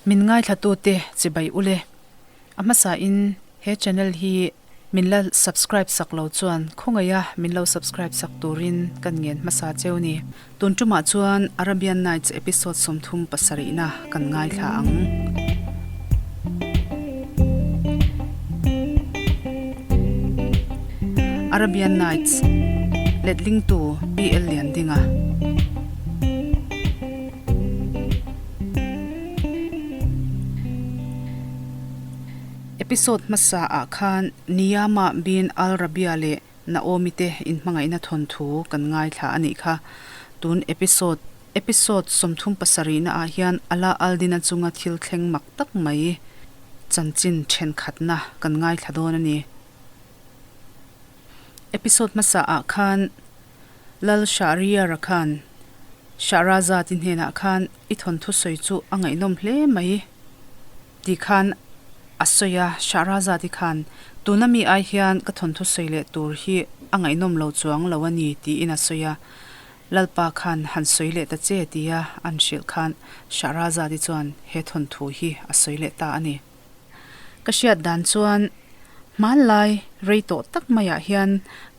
Min ngaithlatute chibai ule. A hmasain he channel hi min la subscribe sak lo chuan khawngaiha min lo subscribe sak turin kan ngen hmasa cheu ni. Tun tumah chuan Arabian Nights episode 37na kan ngaithla ang. Arabian Nights letlingtu PL Liandinga. Episode hmasa ah khan Niyama bin Al Rabia leh Naomi te inhmangaihna thawnthu kan ngaithla a nih kha. Tun episode episode 37 na ah hian Ala Aldina chunga thil thleng mak tak mai chanchin thenkhatna kan ngaithla dawn a ni. Episode hmasa ah khan Lal Shahriar-a khan Shahrazad-i hnenah khan i thawnthu sawi chu a ngaihnawm hle mai tih khan a sawi a, Shahrazad-i khan tuna mi ai hian ka thawnthu sawi leh tur hi a ngaihnawm lo chuang lo a ni tiin a sawi a, Lalpa khan han sawi leh ta che tia an hrilh khan Shahrazad-i chuan he thawnthu hi a sawi leh ta a ni. Ka hriat dan chuan hmanlai rei tawh tak maiah hian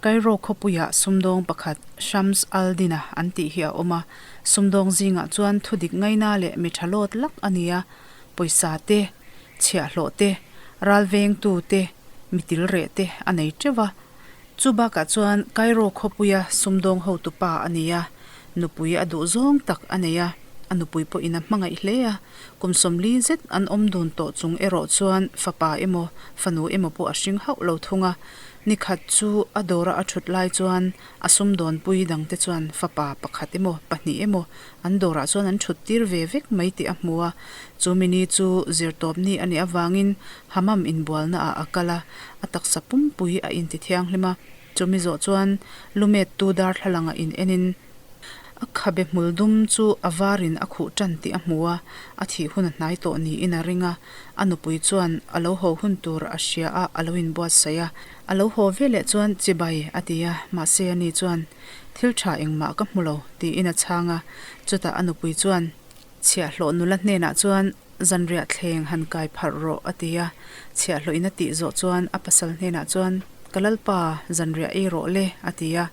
Cairo khawpuiah sumdawng pakhat Shams al-Din-a an tih hi a awm a, sumdawng zingah chuan thudik ngaina leh mi tha lawt lak a ni a, pawisa te, chhiahhlawh te, ralvengtu te, mi tilreh te a nei teuh a. Chu bakah chuan Cairo khawpuia sumdawng hotupa a ni a, nupui a duh zawng tak a nei a, a nupui pawhin a hmangaih hle a. Kum 40 zet an awm dun tawh chung erawh chuan fapa emaw fanu emaw pawh a hring hauh lo thung a. Ni khat chu a dawra a thut lai chuan a sumdawnpui dangte chuan fapa pakhat emaw pahnih emaw an dawrah chuan an thut tir ve vek mai tih a hmu a. Chu mini chu zirtawpni a nih avangin hammam inbualna ah a kal a, a taksa pumpui a inti thianghlim a. Chumi zawh chuan lumettu darthlalang ah in enin A khabe hmul dum chu a varin a khuh tan tih a hmu a, a thih hun a hnai tawh niin a ring a. A nupui chuan a lo haw hun tur a hria a, a lo inbuatsaih a. A lo haw veleh chuan chibai a ti a, mahse ani chuan, Thil tha engmah ka hmu lo, tiin a chhang a. Chutah a nupui chuan chhiahhlawh nula hnenah chuan, Zanriah thleng han kai pharh rawh, a ti a. Chhiahhlawhin a tih zawh chuan a pasal hnenah chuan, Ka lalpa, zanriah ei rawh le, a ti a.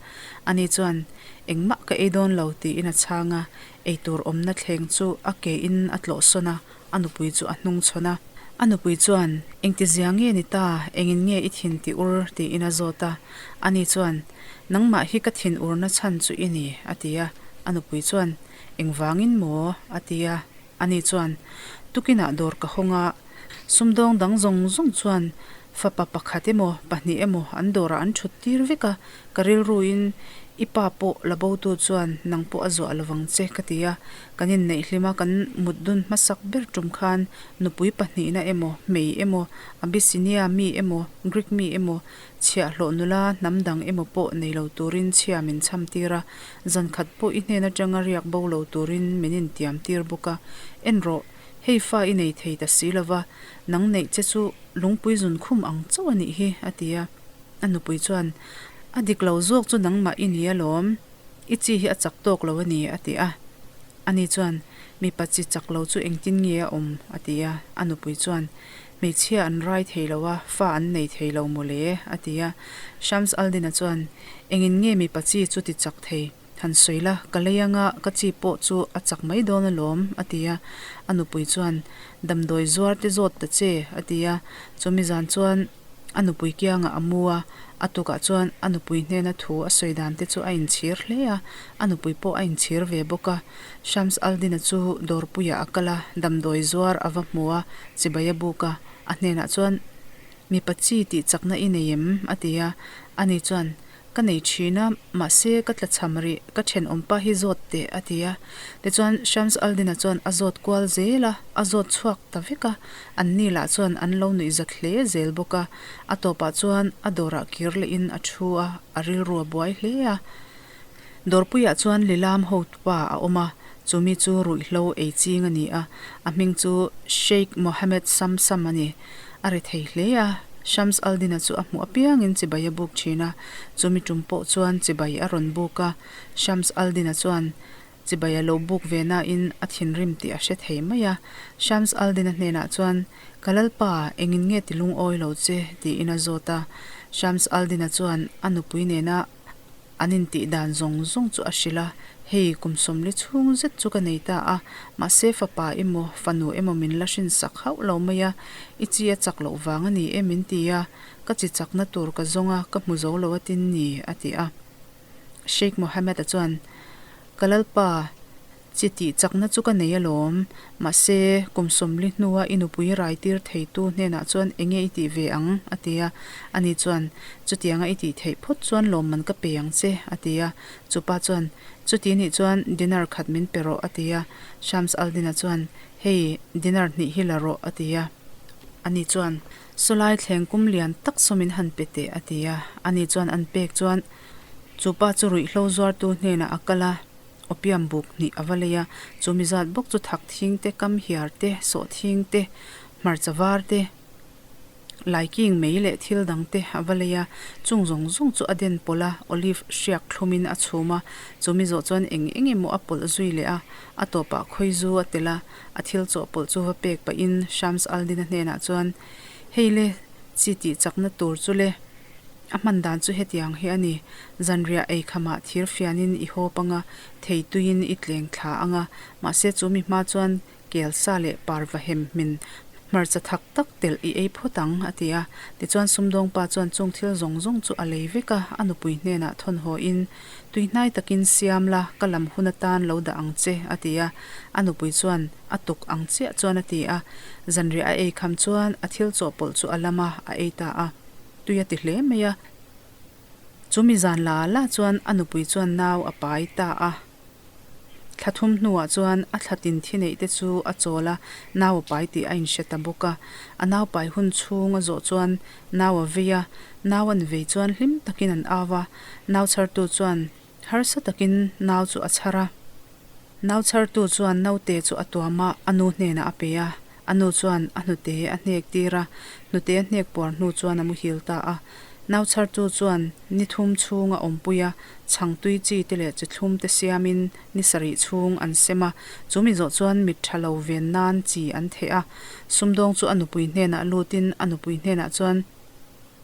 Ani chuan, Engmah ka ei dawn lo, tiin a chhang a. Eitur awmna thleng chu a ke in a tlawh sawn a, a nupui chu a hnung chhawn a. A nupui chuan, Engtizia nge ni ta, engin nge i thin ti ur? tiin a zawt a. Ani chuan, Nangmah hi ka thin urna chhan chu i ni, a ti a. A nupui chuan, Engvangin maw? a ti a. Ani chuan, Tukinah dawr ka hawng a, sumdawng dang zawng zawng chuan fapa pakhat emaw pahnih emaw an dawrah an thut tir vek a, ka rilruin i pa pawh la botu chuan nang pawh a zuah lovang che ka ti a, kan inneih hlim a kan mut dun hmasak ber tum khan nupui pahnihna emaw hmei emaw Abyssinia mi emaw Greek mi emaw Chhiahhlawh nula hnam dang emaw pawh nei lo turin chhia min chham tir a, zan khat pawh i hnen atanga riak bo lo turin min intiam tir bawk a. En rawh, hei fa i nei thei ta si lova, nang neih che chu lungpui zun khum ang chauh a nih hi, a ti a. A nupui chuan, A dik lo zawk chu nangmah i ni alawm, i chi hi a chak tawk lo a ni, a ti a. Ani chuan, Mipa chi chak lo chu engtin nge a awm? a ti a. A nupui chuan, Hmeichhia an rai thei lo a, fa an nei thei lo maw le? a ti a. Shams al-Din-a chuan, Engin nge mipa chi chu ti chak thei? Han sawi la, ka lei anga ka chi pawh chu a chak mai dawn alawm, a ti a. A nupui chuan, Damdawi zuar te zawt ta che, a ti a. Chumi zan chuan a nupui kiangah a mu a, a tukah chuan a nupui hnena thu a sawi dan te chu a inchhir hle a, a nupui pawh a inchhir ve bawk a. Shams al-Din-a chu dawrpuiah a kal a, damdawi zuar a va hmu a, chibai a buk a, a hnenah chuan, Mipa chi tih chakna i nei em? a ti a. Ani chuan, Ka nei thin a, mahse ka tlachham rih, ka thenawmpa hi zawt teh, a ti a. Tichuan Shams al-Din-a chuan a zawt kual zel a, a zawt chhuak ta vek a, anni lah chuan an lo nuihzat hle zel bawk a. A tawpah chuan a dawrah kir lehin a thu a, a rilru a buai hle a. Dawrpuiah chuan Lilam hotupa a awm a, chumi chu ruihhlo ei ching a ni a, a hming chu Sheikh Mohammed Samsam a ni. A ri thei hle a, Shams al-Din-a chu a hmuh apiangin chibai a buk thin a, chumi tum pawh chuan chibai a rawn buk a. Shams al-Din-a chuan. Chibai a lo buk ve nain a thinrim tih a hre thei mai a. Shams al-Din-a hnenah chuan, Ka lalpa, engin nge ti lungawi lo che? tiin a zawt a. Shams al-Din-a chuan a nupui nena an intih dan zawng zawng chu a hrilh a, Hei, kum sawmli chhung zet chu ka nei ta a, mahse fapa emaw, fanu emaw min la hrinsak hauh lo mai a, i chi a chak loh vang a ni e min ti a, ka chi chakna tur ka zawng a, ka hmu zo lo a tin ni, a ti a. Sheikh Mohammed-a chuan, Ka lalpa, chi tih chakna chu ka nei alawm. Mahse, kum sawmli hnua i nupui rai tir theitu hnenah chuan eng nge i tih ve ang? a ti a. Ani chuan, Chutianga i tih theih phawt chuan lawmman ka pe ang che, a ti a. Chupa chuan, Chuti nih chuan dinar khat min pe rawh, a ti a. Shams al-Din-a chuan, Hei, dinar hnih hi la rawh, a ti a. Ani chuan, Sawlai thleng kum lian tak saw min han pe teh, a ti a. Ani chuan an pek chuan chu pa chu ruihhlo zuartu hnenah a kal a, opium buk hnih a va lei a. Chu mi zat bawk chu thak thing te, kam hiar te, sawh thing te, hmarcha var te, laiking mei leh thil dang te a va lei a. Chung zawng zawng chu a den pawlh a, olive hriak thlumin a chhum a. Chu mi zawh chuan eng eng emaw a pawlh zui leh a, a tawpah khawizu a tel a. A thil chawhpawlh chu va pek pahin Shams al-Din-a hnenah chuan, Hei le, chi tih chakna tur chu le. A hman dan chu hetiang hi a ni, Zanriah ei khamah thir fianin i hawp anga, thei tuiin i tleng thla anga, mahse chu mi hma chuan kel sa leh parva hem hmin hmarcha thak tak telh i ei phawt ang, a ti a. Tichuan sumdawngpa chuan chung thil zawng zawng chu a lei vek a, a nupui hnenah thawn hawiin, Tuihnai takin siam la, ka lam hun atan lo dah ang che, a ti a. A nupui chuan a tuk ang chiah chuan a ti a. Zanriah a ei kham chuan a thil chawhpawlh chu a lam a, a ei ta a. Tui a ti hle mai a. Chu mi zan la la chuan a nupui chuan nau a pai ta a. Thla thum hnuah chuan a thla tin thi neih te chu a chawl a, nau a pai tih a inhre ta bawk a. A nau pai hun chhung a zawh chuan nau a vei a, nau an vei chuan hlim takin an au a, nau chhartu chuan harsa takin nau chu a chhar a. Nau chhartu chuan naute chu a tuam a, a nu hnenah a pe a. A nu chuan a hnute a hnek tir a, hnute a hnek puar hnu chuan a muhil ta a. Nau chhartu chuan ni thum chhung a awmpui a, chhang tui chi te leh chi thlum te siamin ni sarih chhung an sem a, chu mi zawh chuan mit tha lo ven nan chi an theh a. Sumdawng chu a nupui hnenah lutin a nupui hnenah chuan,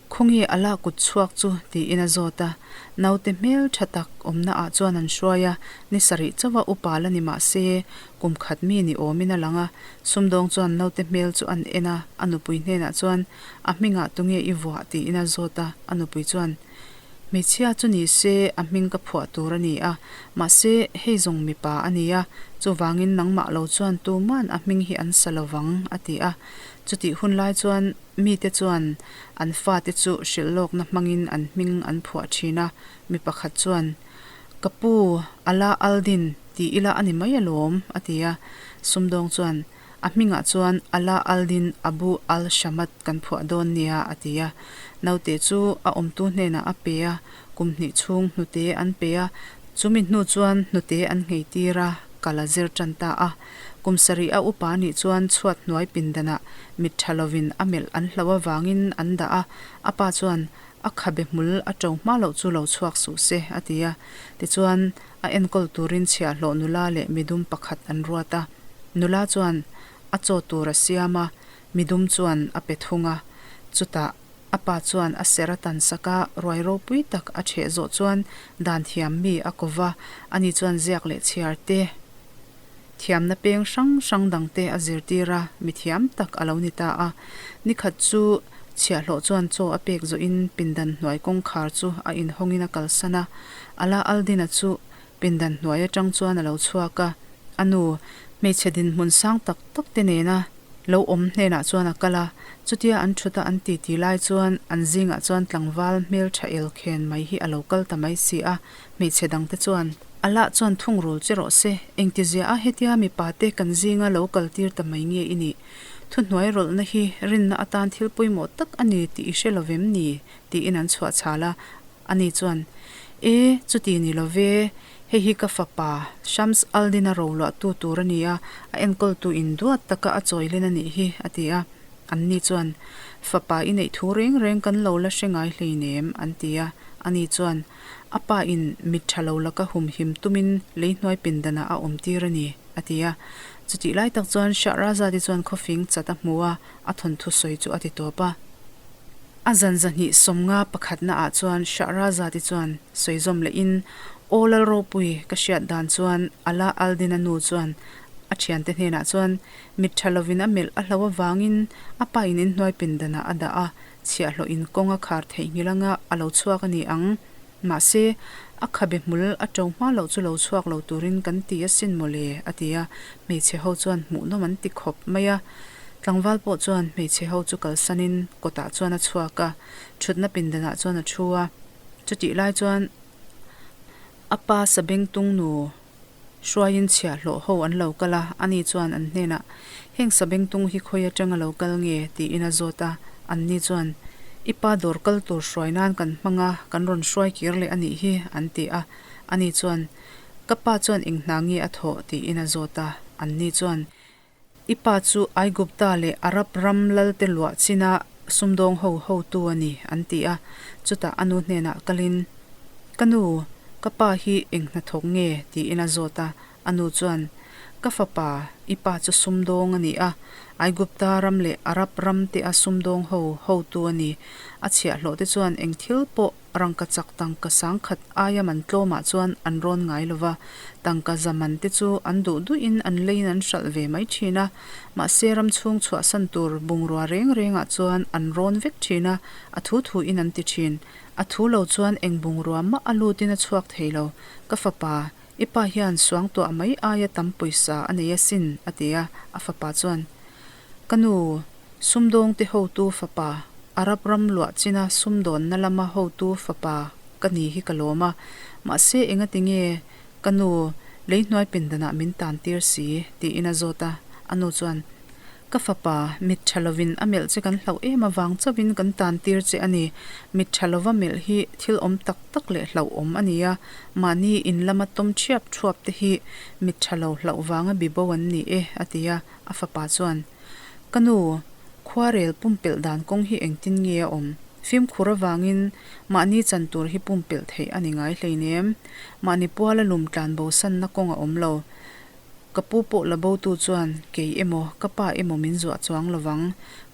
Khawnge a lah kut chhuak chu? tiin a zawt a. Naute hmel tha tak awmna ah chuan an hruai a, ni sarih chauha upa la ni mah se, kum khat mi ni awmin a lang a. Sumdawng chuan naute hmel chu an en a, a nupui hnenah chuan, A hmingah tunge i vuah? tiin a zawt a, a nupui chuan, Hmeichhia chu ni se a hming ka phuah tur a ni a, mahse hei zawng mipa a ni a, chuvangin nangmah lo chuan tuman a hming hi an sa lovang, a ti a. Chutih hun lai chuan Mite chuan an fate chu hrilh lawkna hmangin an hming an phuah thin a, mi pakhat chuan, Ka pu, Ala Aldin ti ila a ni mai alawm, a ti a. Sumdawng chuan, A hmingah chuan Ala Aldin Abu Al-Shamat kan phuah dawn nia, a ti a. Naute chu a awmtu hnenah a pe a, kum hnih chhung hnute an pe a, chumi hnu chuan hnute an nghei tir a, kal a zir tan ta a. Kum sarih a upa nih chuan chhuat hnuai pindanah mit tha lovin a melh an hloh avangin an dah a, a pa chuan a khabe hmul a to hma loh chu lo chhuak suh se a ti a. Tichuan a enkawl turin chhiahhlawh nula leh midum pakhat an ruat a. Nula chuan a chaw tur a siam a, midum chuan a pe thung a. Chutah a pa chuan a ser a tan sak a, ruai ropui tak a chheh zawh chuan dan thiam mi a ko va, ani chuan ziak leh chhiar te. Thiamna peng hrang hrang dangte a zirtir a, mi thiam tak a lo ni ta a. Nikhat chu chhiahhlawh chuan chaw a pek zawhin pindan hnuai kawngkhar chu a inhawngin a kalsan a. Ala Aldina chu pindan hnuai atang chuan a lo chhuak a, a nu, hmeichhe dinhmun sang tak tak te nena lo awm hnenah chuan a kal a. Chutia an thut a an titi lai chuan an zingah chuan tlangval hmeltha elkhen mai hi a lo kal ta mai si a, Hmeichhe dangte chuan, A lah chuan thungrul che rawh se, engtizia a hetia mipa te kan zinga lo kal tir ta mai nge i nih? Thuhnuai rawlhna hi rinna atan thil pawimawh tak a ni tih i hre lo vem ni? tiin an chhuah chhal a. Ani chuan, E, chuti ni lo ve, hei hi ka fapa, Shams al-Din-a roluahtu tur a ni a, a enkawltu in duat taka a chawilen a nih hi, a ti a. Anni chuan, Fapa i neih thu reng reng kan lo la hre ngai hleinem, an ti a. Ani chuan, A pa in mit tha lo laka humhim tumin leihnuai pindanah a awmtir a ni, a ti a. Chutih lai tak chuan Shahrazad-i chuan khawfing chat a hmu a, a thawnthu sawi chu a ti tawp a. A zan zahnih 50 pakhatna ah chuan Shahrazad-i chuan sawi zawm lehin, Aw Lal Ropui, ka hriat dan chuan Ala al-Din-a nu chuan a thiante hnenah chuan mit tha lovin a melh a hlo avangin a pa in inhnuai pindanah a dah a, chhiahhlawh in kawng a khar theihnghilh anga a lo chhuak a ni ang. Mahse, a khabe hmul a to hma loh chu lo chhuak lo turin kan ti asin maw le, a ti a. Hmeichhe ho chuan hmuhnawm an ti khawp mai a. Tlangval pawh chuan hmeichhe ho chu kalsanin kawtah chuan a chhuak a, thutna pindanah chuan a thu a. Chutih lai chuan a pa Sabengtung nu Hruaiin chhiahhlawh ho an lo kal a, ani chuan an hnenah, Heng sabengtung hi khawi atanga lo kal nge? tiin a zawt a. Anni chuan, I pa dawr kal tur hruai nan kan hmang a, kan rawn hruai kir leh a nih hi, an ti a. Ani chuan, Ka pa chuan eng hna nge a thawh? tiin a zawt a. Anni chuan, I pa chu Aigupta leh Arab ram lalte luah china sumdawng ho hotu a ni, an ti a. Chutah a nu hnenah kalin, Ka nu, ka pa hi eng hnathawk nge? tiin a zawt a. A nu chuan, Ka fapa, i pa chu sumdawng a ni a, Aigupta ram leh Arab ram te a sumdawng ho hotu a ni. A chhiahhlawhte chuan eng thil pawh Rangkachak tangka sangkhat aia man tlawmah chuan an rawn ngai lo va, tangka za man te chu an duh duhin an leiin an hralh ve mai thin a. Mahse ram chhung chhuahsan tur bungrua reng rengah chuan an rawn vek thin a, a thu thuin an ti thin. A thu lo chuan eng bungrua mah a lutin a chhuak thei lo. Ka fapa, i pa hian suangtuah mai aia tam pawisa a nei asin, a ti a, a fapa chuan, Ka nu, sumdawngte hotu fapa, Arab ram luah china sumdawnna lama hotu fapa ka ni hi ka lawm a, mahse engati nge ka nu leihnuai pindanah min tan tir si? tiin a zawt a, a nu chuan, Ka fapa, mit tha lovin a melh che kan hlauh em avang chauhin kan tan tir che a ni, mit tha lova melh hi thil awm tak tak leh hlauhawm a ni a, mahni in lama tawm thiap thuap te hi mit tha lo hlauh vanga bibo an ni e, a ti a. A fapa chuan, Ka nu, khuarel pumpelh dan kawng hi engtin nge a awm? Fimkhur avangin mahni chan tur hi pumpelh theih a ni ngai hleinem. Mahni puala lum tlan bosanna kawng a awm lo. Ka pu pawh la botu chuan kei emaw ka pa emaw min zuah chuang lovang.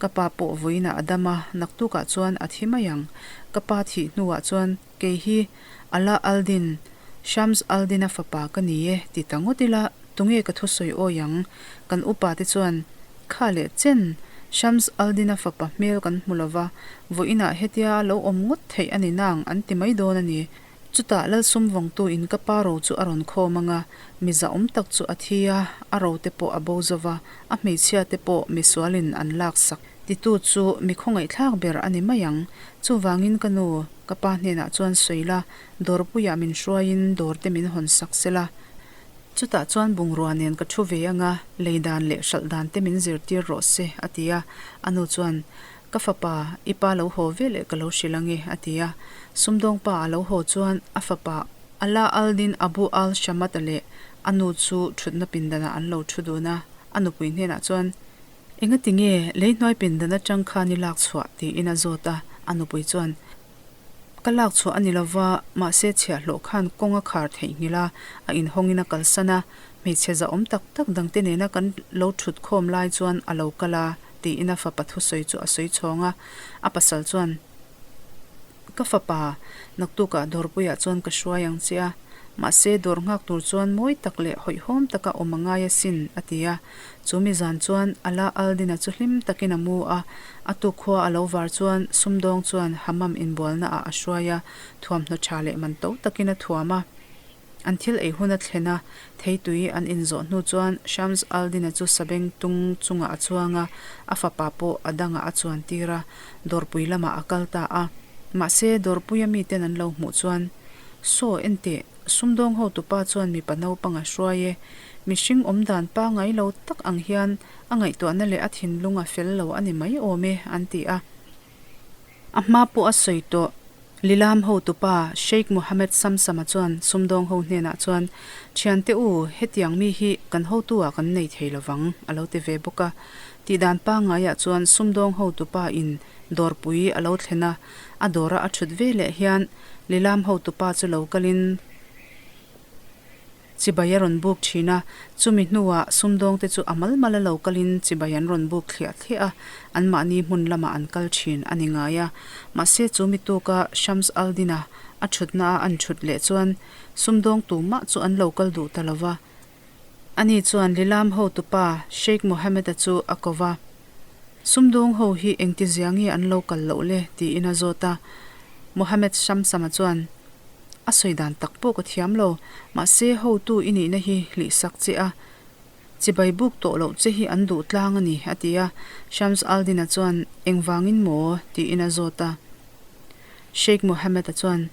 Ka pa pawh vawiinah a dam a, naktukah chuan a thi mai ang. Ka pa thih hnuah chuan Kei hi Ala al-Din, Shams al-Din-a fapa ka ni e, ti ta ngawt ila, tunge ka thusawi awi ang? Kan upa te chuan, Kha leh chen, Shams al-Din-a fapa hmel kan hmu lova, vawiinah hetia lo awm ngawt theih a ni nang an ti mai dawn a ni. Chutah Lalsumvawngtu in ka pa ro chu a rawn khawm ang a, mi zahawm tak chu a thi a, a ro te pawh a bo zo va, a hmeichhia te pawh misualin an laksak. Titu chu mi khawngaihthlak ber a ni mai ang. Chuvangin ka nu, ka pa hnenah chuan sawi la, dawrpuiah min hruaiin dawr te min hawn sak se la. Chutah chuan bungrua nen ka thu ve anga lei dan leh hralh dan te min zirtir rawh se, a ti a. A nu chuan, Ka fapa, i pa lo haw ve leh ka lo hrilh ange, a ti a. Sumdawng pa a lo haw chuan a fapa Ala al-Din Abu al-Shamat-a leh a nu chu thutna pindanah an lo thu dun a. A nupui hnenah chuan, Engati nge leihnuai pindan atang khan i lak chhuah? tiin a zawt a, a nupui chuan, Ka lak chhuah a ni lova, mahse chhiahhlawh khan kawng a khar theihnghilh a, a inhawngin a kalsan a, hmeichhe zahawm tak tak dangte nena kan lo thut khawm lai chuan a lo kal a, tiin a fapa thusawi chu a sawi chhawng a, a pasal chuan, Ka fapa, naktukah dawrpuiah chuan ka hruai ang che a, mahse dawr nghak tur chuan mawi tak leh hawihhawm taka awm a ngai asin, a ti a. Chu mi zan chuan Ala al-Din-a chu hlim takin a mu a, a tukkhua a lo var chuan sumdawng chuan hammam inbualnaah a hruai a, thuamhnaw tha leh man to takin a thuam a. An thil ei hun a thlen a, theitui an inzawh hnu chuan Shams al-Din-a chu sabeng tung chungah a chuang a, a fapa pawh a dangah a chuan tir a, dawrpui lamah a kal ta a. Mahse, dawrpuia miten an lo hmuh chuan, Saw, enteh, sumdawng hotupa chuan mipa naupang a hruai e. Mihring awm dan pangai lo tak ang hian a ngaihtuahna leh a thinlung a fel lo a ni mai awm e, an ti a. A hma pawh a sawi tawh. Lilam hotupa Sheikh Mohammed Samsama chuan sumdawng ho hnenah chuan, Thiante u, hetiang mi hi kan hotu-ah kan nei thei lovang, a lo ti ve bawk a. Tihdan pangngaiah chuan sumdawng hotupa in dawrpui a lo thlen a, a dawra a thut ve leh hian lilam hotupa chu lo kalin chibai a rawn buk thin a, chumi hnuah sumdawngte chu a mal mal a lo kalin chibai an rawn buk thliah thliah a, anmahni hmun lamah an kal thin a ni ngai a. Mahse chu mi tuka Shams al-Din-a a thutna a an thut leh chuan sumdawng tumah chu an lo kal duh ta lo va. Ani chuan Lilam hotupa Sheikh Mohammed-a chu a ko va, Sumdawng ho hi engtizia nge an lo kal loh le? tiin a zawt a. Mohammed Shamsam-a chuan, A sawi dan tak pawh ka thiam lo, mahse hotu i nihna hi hlihsak che a, chibai buk tawh loh che hi an duh tlang a ni, a ti a. Shams al-Din-a chuan, Engvangin maw? tiin a zawt a. Sheikh Mohammed-a chuan,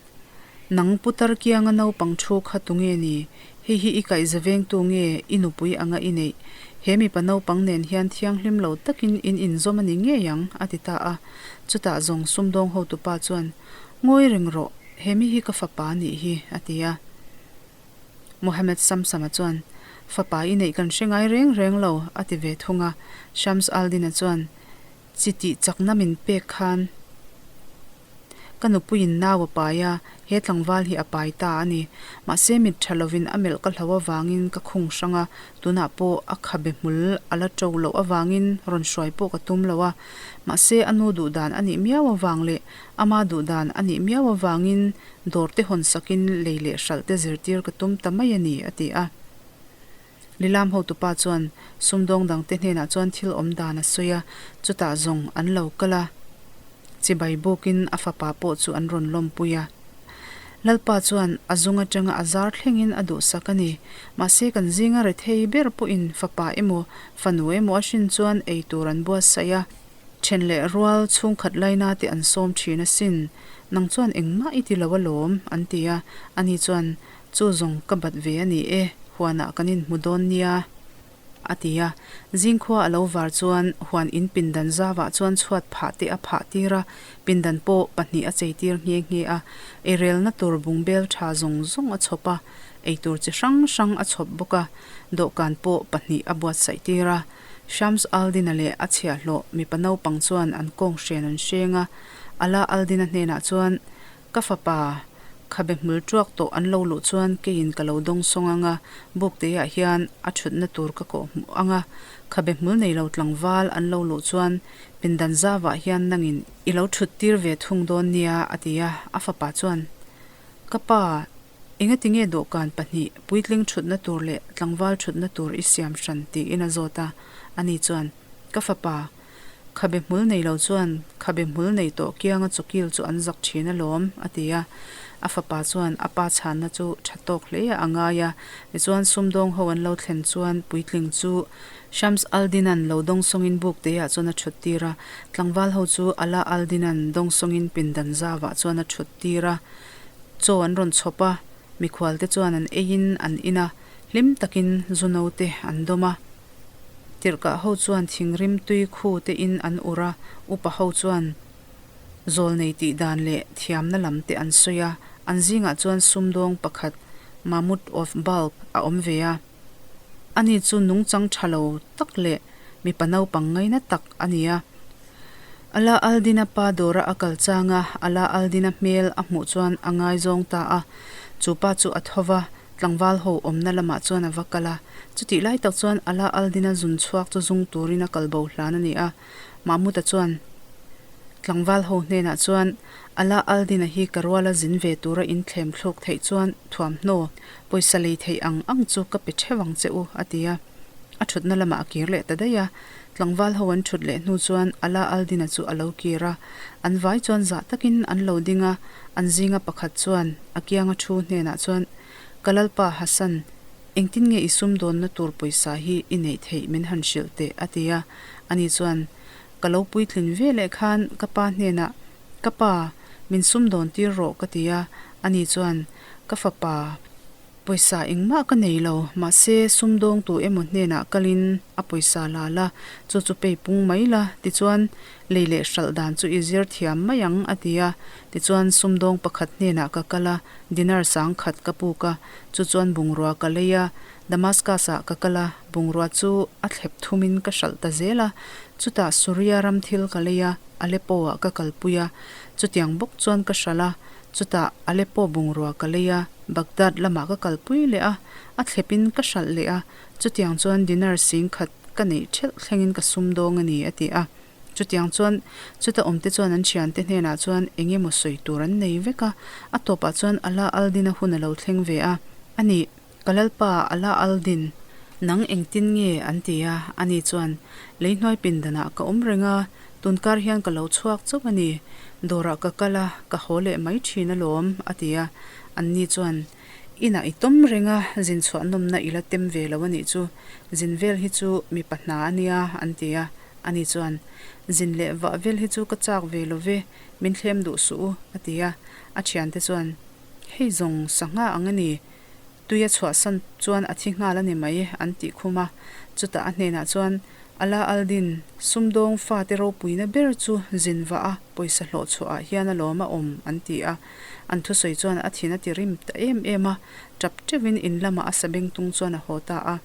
Nang putar kianga naupang thu kha tunge ni? Hei hi i kaihza vengtu nge i nupui anga i neih? He mipa naupang nen hian thianghlim lo takin in inzawm a ni ngei ang, a ti ta a. Chutah zawng sumdawng hotupa chuan, Ngawi reng rawh, he mi hi ka fapa a nih hi, a ti a. Mohammed Samsama chuan, Fapa i neih kan hre ngai reng reng lo, a ti ve thung a. Shams al-Din-a chuan, Chi tih chakna min pek khan ka nupuiin nau a pai a, he tlangval hi a pai ta a ni. Mahse mit tha lovin a melh ka hlo avangin ka khung hrang a, tunah pawh a khabe hmul a la to loh avangin rawn hruai pawh ka tum lo a. Mahse a nu duh dan a nih miau avang leh ama duh dan a nih miau avangin dawr te hawn sakin lei leh hralh te zirtir ka tum ta mai a ni, a ti a. Lilam hotupa chuan sumdawng dangte hnenah chuan thil awm dan a sawi a, chutah zawng an lo kal a, chibai bawkin a fapa pawh chu an rawn lawmpui a. Lalpa chuan a zung atanga a zar thlengin a duhsak a ni. Mahse kan zinga rethei ber pawhin fapa emaw fanu emaw a hrin chuan ei tur an buatsaih a, then leh rual chhungkhat laina te an sawm thin asin. Nang chuan engmah i ti lo alawm, an ti a, ani chuan Chu zawng ka bat ve a ni e, huanah kan inhmu dawn nia, a ti a. Zingkhua a lo var chuan huan in pindan zavah chuan chhuat phah te a phah tir a, pindan pawh pahnih a chei tir nghe nghe a. Eirelna tur bungbel tha zawng zawng a chhawp a, eitur chi hrang hrang a chhawp bawk a, dawhkan pawh pahnih a buatsaih tir a. Shams al-Din-a leh a chhiahhlawh mipa naupang chuan an kawng hren an hreng a, Ala al-Din-a hnenah chuan, Ka fapa, khabe hmul tuak tawh an lo luh chuan keiin ka lo dawng sawng ang a, bukteah hian a thutna tur ka kawh hmuh ang a, khabe hmul nei lo tlangval an lo luh chuan pindan zavah hian nangin i lo thut tir ve thung dawn nia, a ti a, a fapa chuan, Ka pa, engatinge dawhkan pahnih puitling thutna tur leh tlangval thutna tur i siam hran? tiin a zawt a, ani chuan, Ka fapa, Khabe hmul nei lo chuan khabe hmul nei tawh kianga chawkil chu an zak thin alawm, a ti a. A fapa chuan a pa chhanna chu tha tawk hle a ngai a. Tichuan sumdawng ho an lo thlen chuan puitling chu Shams al-Din-a'n lo dawngsawngin bukteah chuan a thut tir a. Tlangval ho chu Ala al-Din-a'n dawngsawngin pindan zavah chuan a thut tir a. Chaw an rawn chhawp a, mikhualte chuan an eiin an in a, hlim takin zu note an dawm a. Tirhkah ho chuan thingrim tui khu te in an ur a, upa ho chuan zawlnei tih dan leh thiamna lam te an sawi a, an zingah chuan sumdawng pakhat Mahmud of Balkh a awm ve a. Ani chu nungchang tha lo tak leh mipa naupang ngaina tak a ni a. Ala al-Din-a pa dawra a kal chang a, Ala al-Din-a hmel a hmuh chuan a ngaizawng ta a, chu pa chu a tho va, Tlangval ho awmna lamah chuan a va kal a, chutih lai tak chuan Ala al-Din-a zun chhuak chu zung turin a kal bo hlan a ni a. Mahmud-a chuan tlangval ho hnenah chuan, Ala al-Din-a hi ka ruala zin ve tura in thlem thluk theih chuan thuamhnaw, pawisa lei theih ang ang chu ka pe theuh ang che u, a ti a. A thutna lamah a kir leh ta daih a. Tlangval ho an thut leh hnu chuan Ala al-Din-a chu a lo kir a. An vai chuan zah takin an lo ding a, an zinga pakhat chuan a kianga thu hnenah chuan, Ka Lalpa Hassan, engtin nge i sumdawnna tur pawisa hi i neih theih min han hrilh teh, a ti a. Ani chuan, Ka lo puitlin ve leh khan ka pa hnenah, Ka pa, min sumdawn tir rawh, ka ti a. Ani chuan, Ka fapa, Pawisa engmah ka nei lo, mahse sumdawngtu emaw hnenah kalin a pawisa la la, chu chu pei pung mai la, tichuan lei leh hralh dan chu i zir thiam mai ang, a ti a. Tichuan sumdawng pakhat hnenah ka kal a, dinar sangkhat ka puk a, chu chuan bungrua ka lei a, Damascus-ah ka kal a, bungrua chu a thlep thumin ka hralh ta zel a. Chutah Suria ram thil ka lei a, Aleppo-ah ka kalpui a, chutiang bawk chuan ka hralh a. Chutah Aleppo bungrua ka lei a, Baghdad lamah ka kalpui leh a, a thlepin ka hralh leh a, chutiang chuan dinar singkhat ka neih ṭhelh thlengin ka sumdawng a ni, a ti a. Chutiang chuan chuta awmte chuan an thiante hnenah chuan eng emaw sawi tur an nei vek a, a tawpah chuan Ala al-Din-a hun a lo thleng ve a, A nih, ka lalpa Ala al-Din, nang engtin nge? an ti a, ani chuan, Lei hnuai pindanah ka awm reng a, tunkar hian ka lo chhuak chauh a ni, dawrah ka kal a, ka haw leh mai thin alawm, a ti a, anni chuan, Inah i tawm reng a, zin chhuah nawmna i la tem ve lo a nih chu, zin vel hi chu mipa hna a nia, an ti a. Ani chuan, Zin leh vah vel hi chu ka chak ve lo ve, min thlem duh suh u, a ti a. A thiante chuan, Hei zawng sangha ang a ni, tui a chhuahsan chuan a thi nghal a ni mai, an tih khum a. Chutah a hnenah chuan, Ala Aldin, sumdawng fate ropuina ber chu zin vah a pawisa hlawh chhuahah hian a lawm a awm, an ti a. An thusawi chuan a thin a ti rim ta em em a, tap teuhin in lamah a sabengtung chuan a haw ta a.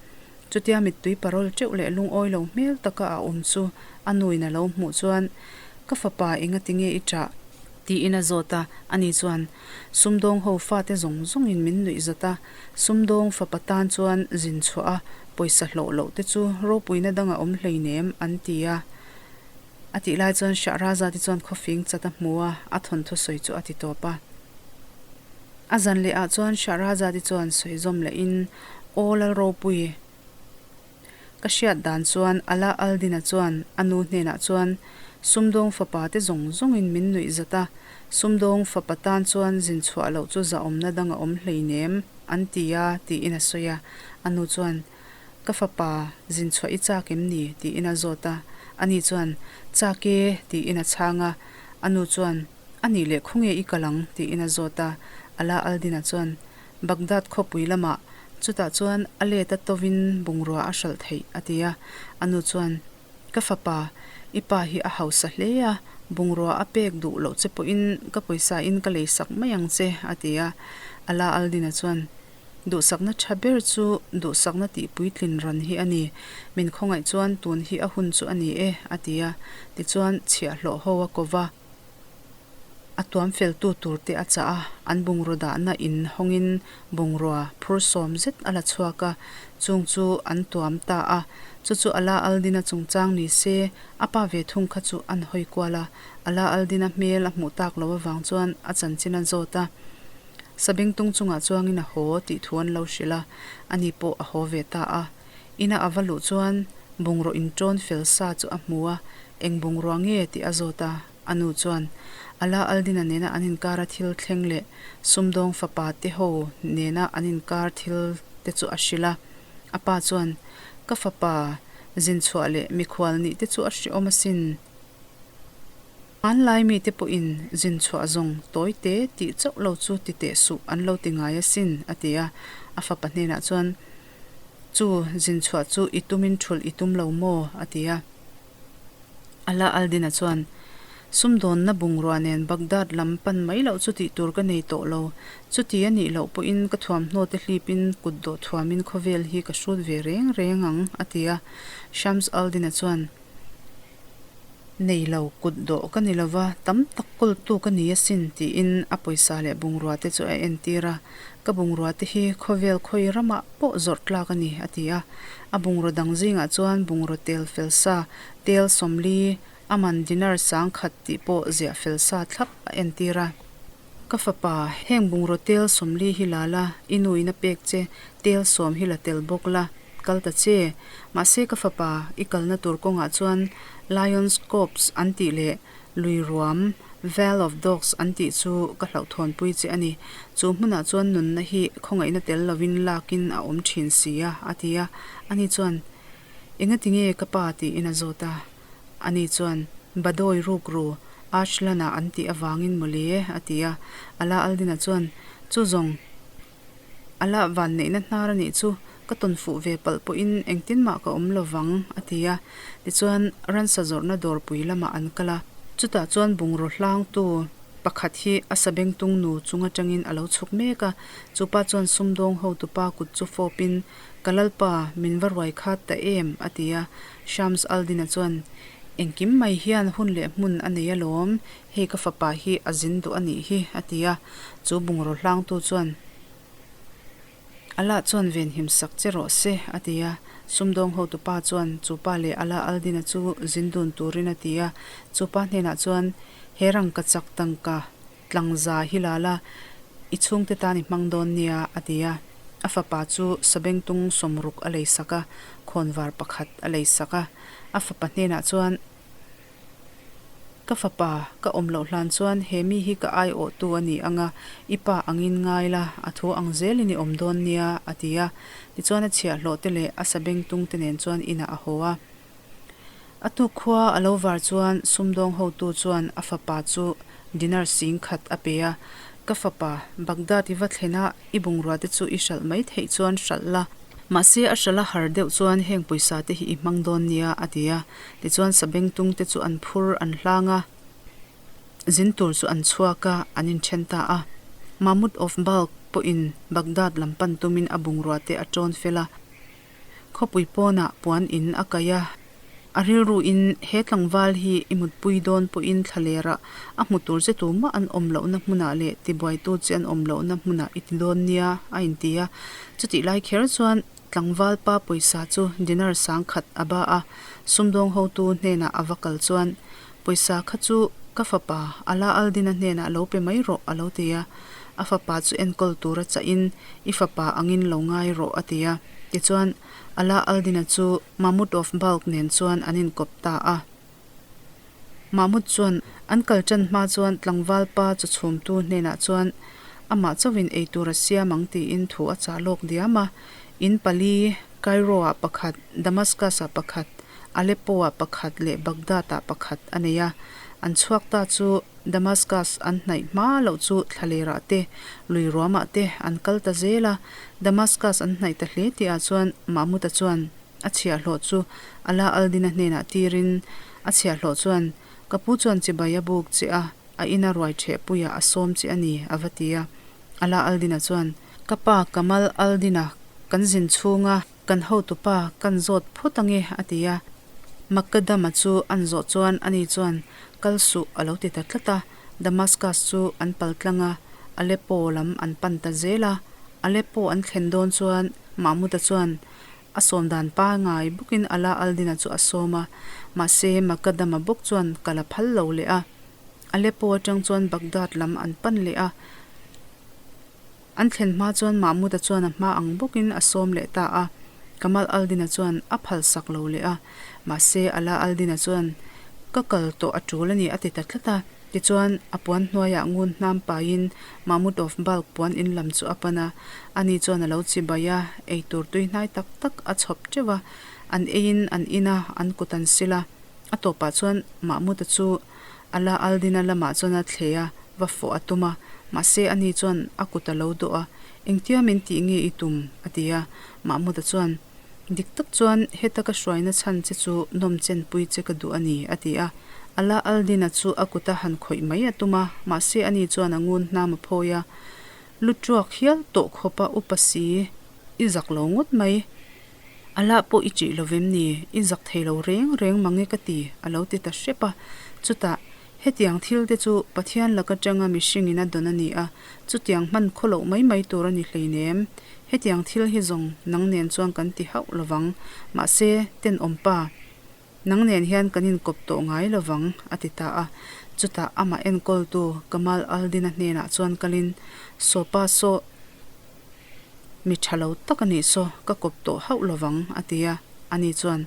Chutia mittui parawl teuh leh lungawi lo hmel taka a awm chu a nuin a lo hmuh chuan, Ka fapa engati nge i ṭah? Tiin a zawt a, ani chuan, Sumdawng ho fate zawng zawngin min nuih zat a, sumdawng fapa tan chuan zin chhuah a, pawisa hlawh loh te chu ropuina dang a awm hleinem, an ti a. A tih lai chuan Shahrazad-i chuan khawfing chat a hmu a, a thawnthu sawi chu a ti tawp a. A zan leh ah chuan Shahrazad-i chuan sawi zawm lehin, Aw Lalropui, ka hriat dan chuan Ala al-Din-a chuan a nu hnenah chuan sumdawng fapa te zawng zawngin min nuih zat a, sumdawng fapa tan chuan zin chhuah loh chu zahawmna dang a awm hleinem, an ti a, tiin a sawi a. A nu chuan, Ka fapa, zin chhuah i chak em ni? tiin a zawt a. Ani chuan, Chak e, tiin a chhang a. A nu chuan, A nih leh khawnge i kal ang? tiin a zawt a. Ala al-Din-a chuan, Baghdad khawpui lamah, chutah chuan a let a tovin bungrua a hralh theih, a ti a. A nu chuan, Ka fapa, i pa hi a hausa hle a, bungrua a pek duh loh che pawhin ka pawisa in ka leisak mai ang che, a ti a. Ala al-Din-a chuan, Duhsakna tha ber chu duhsakna tih puitlin ran hi a ni. Min khawngaih chuan tun hi a hun chu a ni e, a ti a. Tichuan, chhiahhlawh ho a ko va, a tuam feltu tur te a chah a, an bungraw dahna in hawngin bungrua phur sawm zet a la chhuak a, chung chu an tuam ta a. Chu chu Ala al-Din-a chungchang ni se, a pa ve thung kha chu an hawi kual a. Ala al-Din-a hmel a hmuh tak loh avang chuan a chanchin a zawt a. Sabengtung chungah chuangin a haw tih thu an lo hrilh a, ani pawh a haw ve ta a. Ina a va luh chuan bungraw inṭawn fel sa chu a hmu a, eng bungrua nge tih a zawt a, a nu chuan Ala al-Dina nena an inkara thil thleng leh sumdawng fapa te ho nena an inkar thil te chu a hrilh a. A pa chuan, Ka fapa, zinchhuah leh mikhual nih te chu a hrehawm asin. Hmanlai mite pawhin zin chhuah zawng tawi te tih chauh lo chu ti teh suh an lo ti ngai asin, a ti a. A fapa hnenah chuan, Chu zin chhuah chu i tumin thulh i tum lo maw? a ti a. Ala al-Din-a chuan, Sumdawnna bungrua nen Baghdad lam pan mai loh chu tih tur ka nei tawh lo. Chuti a nih loh pawhin ka thuamhnaw te hlipin kut dawh thuamin khawvel hi ka hrut ve reng reng ang, a ti a. Shams al-Din-a chuan, Nei lo, kut dawh ka ni lova, tam tak kawltu ka ni asin, tiin a pawisa leh bungrua te chu a entir a. Ka bungrua te hi khawvel khawi ramah pawh zawrh tlak a ni, a ti a. A bungraw dang zingah chuan bungraw tel fel sa, tel 40, a man dinar 1000 tih pawh ziah fel sa thlap a entir a. Ka fapa, heng bungraw tel 40 hi la la, i nuin a pek che, tel 10 hi la tel bawk la, kal ta che. Mahse ka fapa, i kalna tur kawngah chuan Lion's Copse an tih leh lui ruam, Vale of Dogs an tih chu ka hlauhthawnpui che a ni. Chu hmunah chuan nunna hi khawngaihna tel lovin lakin a awm thin si a, a ti a. Ani chuan, Engati nge ka pa? tiin a zawt a. Ani chuan, Badawi ruk ru, Ashlan-ah an tih avangin mawle, a ti a. Ala al-Din-a chuan, Chu zawng, Ala vanneihna hnar a nih chu, ka tawn fuh ve palh pawhin engtin mah ka awm lo vang, a ti a. Tichuan, ransa zawrhna dawrpui lamah an kal a. Chutah chuan bungraw hlangtu. Pakhat hi a sabengtung nu chung atangin a lo chhuk mek a, chupa chuan sumdawng hotupa kut chu fawpin, Ka lalpa, min va ruai khat ta em? a ti a. Shams al-Din-a chuan, Engkim mai hian hun leh hmun a nei alawm, hei ka fapa hi a zin duh a nih hi, a ti a. Chu bungraw hlangtu chuan, Allah chuan venhim sak che rawh se, a ti a. Sumdawng hotupa chuan chu pa leh Ala al-Din-a chu zin dun turin a ti a. Chu pa hnenah chuan, He rangka chak tangka tlangza hi la la, i chhungte tan i hmang dawn nia, a ti a. A fapa chu sabengtung sawmruk a lei sak a, khawnvar pakhat a lei sak a. A fapa hnenah chuan, Ka fapa, ka awm loh hlan chuan he mi hi ka aiawhtu a ni ang a, i pa angin ngai la, a thu ang zelin i awm dawn nia, a ti a. Tichuan a chhiahhlawh te leh a sabengtung te nen chuan inah a haw a. A tuk khua a lo var chuan sumdawng hotu chuan a fapa chu dinar sing khat a pe a, Ka fapa, Baghdad i va thlen a, I bungrua te chu i hralh mai theih chuan hralh la. Mahse a hralh a har deuh chuan heng pawisa te hi i hmang dawn nia a ti a. Tichuan sabengtung te chu an phur an hlang a, zin tur chu an chhuak a, an inthen ta a. Mahmud of Balkh pawhin Baghdad lam pan tumin a bungrua te a tawn fel a. Khawpui pawnah puan in a kaih a, a rilru in he tlangval hi i mutpui dawn pawhin thlalerah a hmu tur che tumah an awm lohna hmunah leh tibuaitu che an awm lohna hmunah i ti dawn nia a inti a. Chutih lai kher chuan tlangval pa pawisa chu dinar sangkhat a ba a, sumdawng hotu hnenah a va kal chuan pawisa kha chu ka fapa Ala Aldina hnenah lo pe mai rawh a lo ti a. A fapa chu enkawl tura chahin I fapa angin lo ngai rawh a ti a. Tichuan, Ala al-Din-a chu Mahmud of Balkh nen chuan an inkawp ta a. Mahmud chuan an kal tan hma chuan tlangval pa chaw chhumtu hnenah chuan amah chauhin ei tur a siam ang tiin thu a chah lawk diam a. In pali, Cairo-ah pakhat, Damascus-ah pakhat, Aleppo-ah pakhat leh Baghdad-ah pakhat a nei a. An chhuak ta chu Damascus an hnaih hma loh chu thlalerah te, lui ruamah te an kal ta zel a. Damascus an hnaih ta hle tihah chuan Mahmud-a chuan a chhiahhlawh chu Ala al-Din-a hnenah tirin a chhiahhlawh chuan, Ka pu chuan chibai a buk che a, a ina ruai ṭhehpuiah a sawm che a ni, a va ti a. Ala al-Din-a chuan, Ka pa Kamal al-Din-a kan zin chhunga Kan hotupa kan zawt phawt ange a ti a. Makadama chu an zawh chuan ani chuan kal suh a lo ti ta tlat a. Damascus chu an pal tlang a, Aleppo lam an pan ta zel a. Aleppo an thlen dawn chuan Mahmuda chuan a sawm dan pangai bawkin Ala al-Din-a chu a sawm a. Mahse Makadama bawk chuan kal a phal lo leh a. Aleppo atang chuan Baghdad lam an pan leh a. An thlen hma chuan Mahmud-a chuan a hma ang bawkin a sawm leh ta a, Kamal al-Din-a chuan a phal sak lo leh a. Mahse, Ala al-Din-a chuan, Ka kal tawh a tul a ni a ti ta tlat a. Tichuan, a puan hnuaiah ngun hnam paiin Mahmud of Balkh puan in lam chu a pan a. Ani chuan a lo chibai a, eitur tui hnai tak tak a chhawp teuh a. An eiin an in a, an kut an sil a. A tawpah chuan Mahmud-a chu Ala al-Din-a lamah chuan a thle a, va fawh a tum a, mahse ani chuan a kut a lo dawh a, Engtia min tih nge i tum? a ti a. Mahmud-a chuan, Dik tak chuan heta ka hruaina chhan che chu nawm chenpui che ka duh a ni, a ti a. Ala al-Din-a chu a kuta han khawih mai a tum a, mahse ani chuan a ngun hnam a phawi a, Lu tuak hial tawh khawpa upa si, i zak lo ngawt mai. A lah pawh i ṭih lo vem ni? I zak thei lo reng reng mang e ka ti, a lo ti ta hrep a. Chutah, hetiang thil te chu Pathian lak aṭanga mihringin a dawn a ni a, chutiang hman khaw loh mai mai tur a ni hleinem. Hetiang thil hi zawng nang nen chuan kan ti hauh lo vang. Mahse, tenawm pa, nang nen hian kan inkawp tawh ngai lo vang, a ti ta a. Chutah, amah enkawltu Kamal al-Din-a hnenah chuan kalin, Sawpa saw, Mi tha lo tak a nih saw, ka kawp tawh hauh lo vang, a ti a. Ani chuan,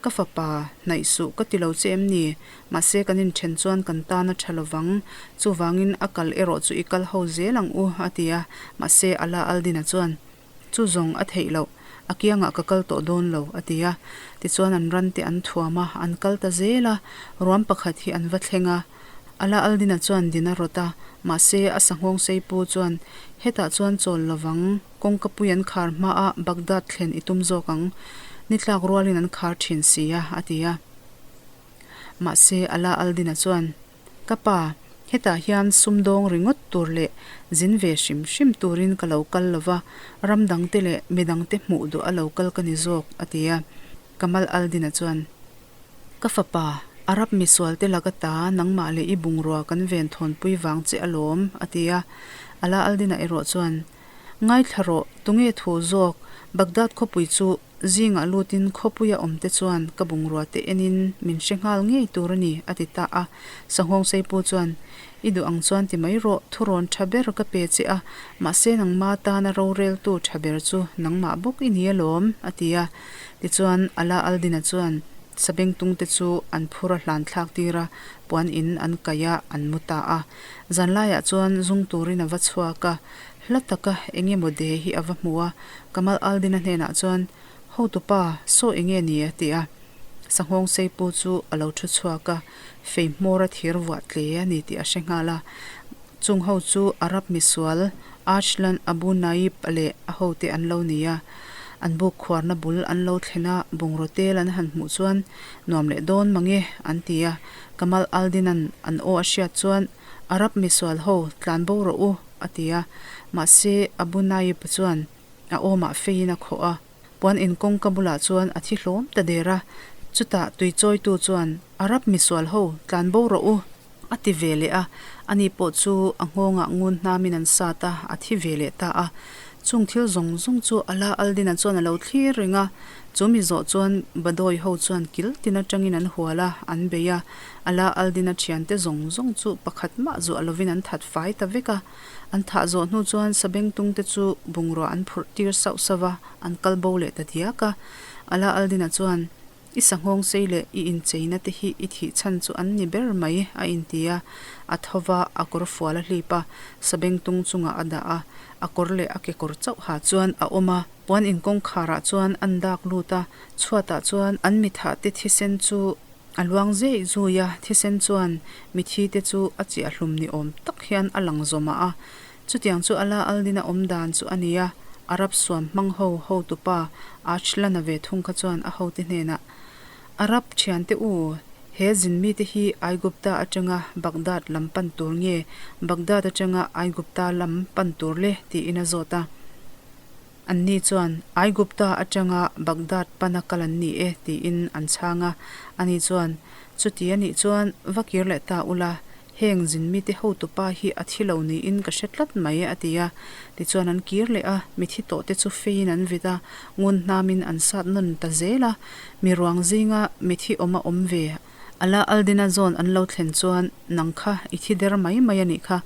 Ka fapa, hnaih suh ka ti lo che em ni? Mahse kan inthen chuan kan tan a tha lo vang. Chuvangin a kal erawh chu i kal ho zel ang u, a ti a. Mahse Ala al-Din-a chuan, Chu zawng a theih loh, a kiangah ka kal tawh dawn lo, a ti a. Tichuan an ran te an thuam a, an kal ta zel a. Ruam pakhat hi an va thleng a. Ala al-Din-a chuan din a rawt a, mahse a sanghawng seipu chuan, Hetah chuan chawl lovang, kawngka pui an khar hmaah Baghdad thlen i tum zawk ang, ni tlak rualin an khar thin si a, a ti a. Mahse Ala al-Din-a chuan, Ka pa, Hetah hian sumdawng ringawt tur leh zin ve hrim hrim turin ka lo kal lo va, ram dangte leh midangte hmuh duh a lo kal ka ni zawk, a ti a. Kamal Aldin-a chuan, Ka fapa, Arab misualte laka ta nangmah leh i bungrua kan ven thawnpui vang che alawm, a ti a. Ala Aldin-a erawh chuan, Ngaithla rawh, tunge thu zawk, Baghdad khawpui chu Zingah lutin khawpuia awmte chuan ka bungrua te enin min hre nghal ngei tur a ni, a ti ta a. Sanghawng Seipu chuan, I duh ang chuan ti mai rawh, thurawn tha ber ka pe che a, mahse nangma tana roreltu tha ber chu nangmah bawk i ni alawm, a ti a. Tichuan, Ala Aldina chuan sabengtungte chu an phur a hlan thlak tir a, puan in an kaih a, an mu ta a. Zanlaiah chuan zung turin a va chhuak a, Hla taka eng emaw de hi a va hmu a, Kamal Aldina hnenah chuan, Hotupa, saw eng nge ni? a ti a. Sanghawng Seipu chu a lo thu chhuak a, fei hmawra thir vuah tle a ni tih a hre nghal a. Chung ho chu Arab misual Arshlan Abu Naib leh a hote an lo ni a. An buk khuarna bul an lo thlen a, bungraw tel an han hmuh chuan, Nuam leh dawn mange, an ti a. Kamal Aldina'n an aw a hriat chuan, Arab misual ho, tlan bo rawh u, a ti a. Mahse, Abu Naib chuan a awmah feiin a khawh a, puan in kawngka bulah chuan a thi hlawm ta der a. Chutah tuichawitu chuan, Arab misual ho, tlan bo rawh u, a ti ve leh a. Ani pawh chu a nghawngah ngun hnamin an sat a, a thi ve leh ta a. Chung thil zawng zawng chu Ala Aldina chuan a lo thlir reng a. Chu mi zawh chuan Badawi ho chuan kil tin atangin an hual a, an bei a. Ala Aldina thiante zawng zawng chu pakhat mah zuah lovin an that fai ta vek a. An thah zawh hnu chuan Sabengtungte chu bungrua an phurh tir sauh sauh a, an kal bo leh ta diak a. Ala Aldina chuan, I sanghawng sei leh i incheina te hi i thih chhan chu an ni ber mai, a inti a. A tho va, a kawr fual a hlip a, Sabengtung chungah a dah a, a kawr leh a kekawr chauh ha chuan a awm a. Puan inkawngkharah chuan an dak lut a, chhuatah chuan an mithah te thisen chu A luang zeih zui a, thisen chuan mithi te chu a chiah hlum ni awm tak hian a lang zawmah a. Chutiang chu Ala Aldin a awm dan chu a ni a, Arab suam hmang ho hotupa Archlana ve thung kha chuan a hote hnenah, Arab thiante u, he zin mite hi Aigupta atanga Baghdad lam pan tur nge Baghdad atanga Aigupta lam pan tur le? tiin a zawt a. Anni chuan, Aigupta atanga Baghdad pana kal an ni e, tiin an chhang a. Ani chuan, Chuti a nih chuan, va kir leh ta ula, heng zinmite hotupa hi a thi lo niin ka hre tlat mai, a ti a. Tichuan an kir leh a, mithi tawhte chu feiin an vit a, ngun hnamin an sat nawn ta zel a. Mi ruang zinga mithi awm a awm ve. Ala Aldina zawn an lo thlen chuan, Nang kha i thi der mai mai a nih kha,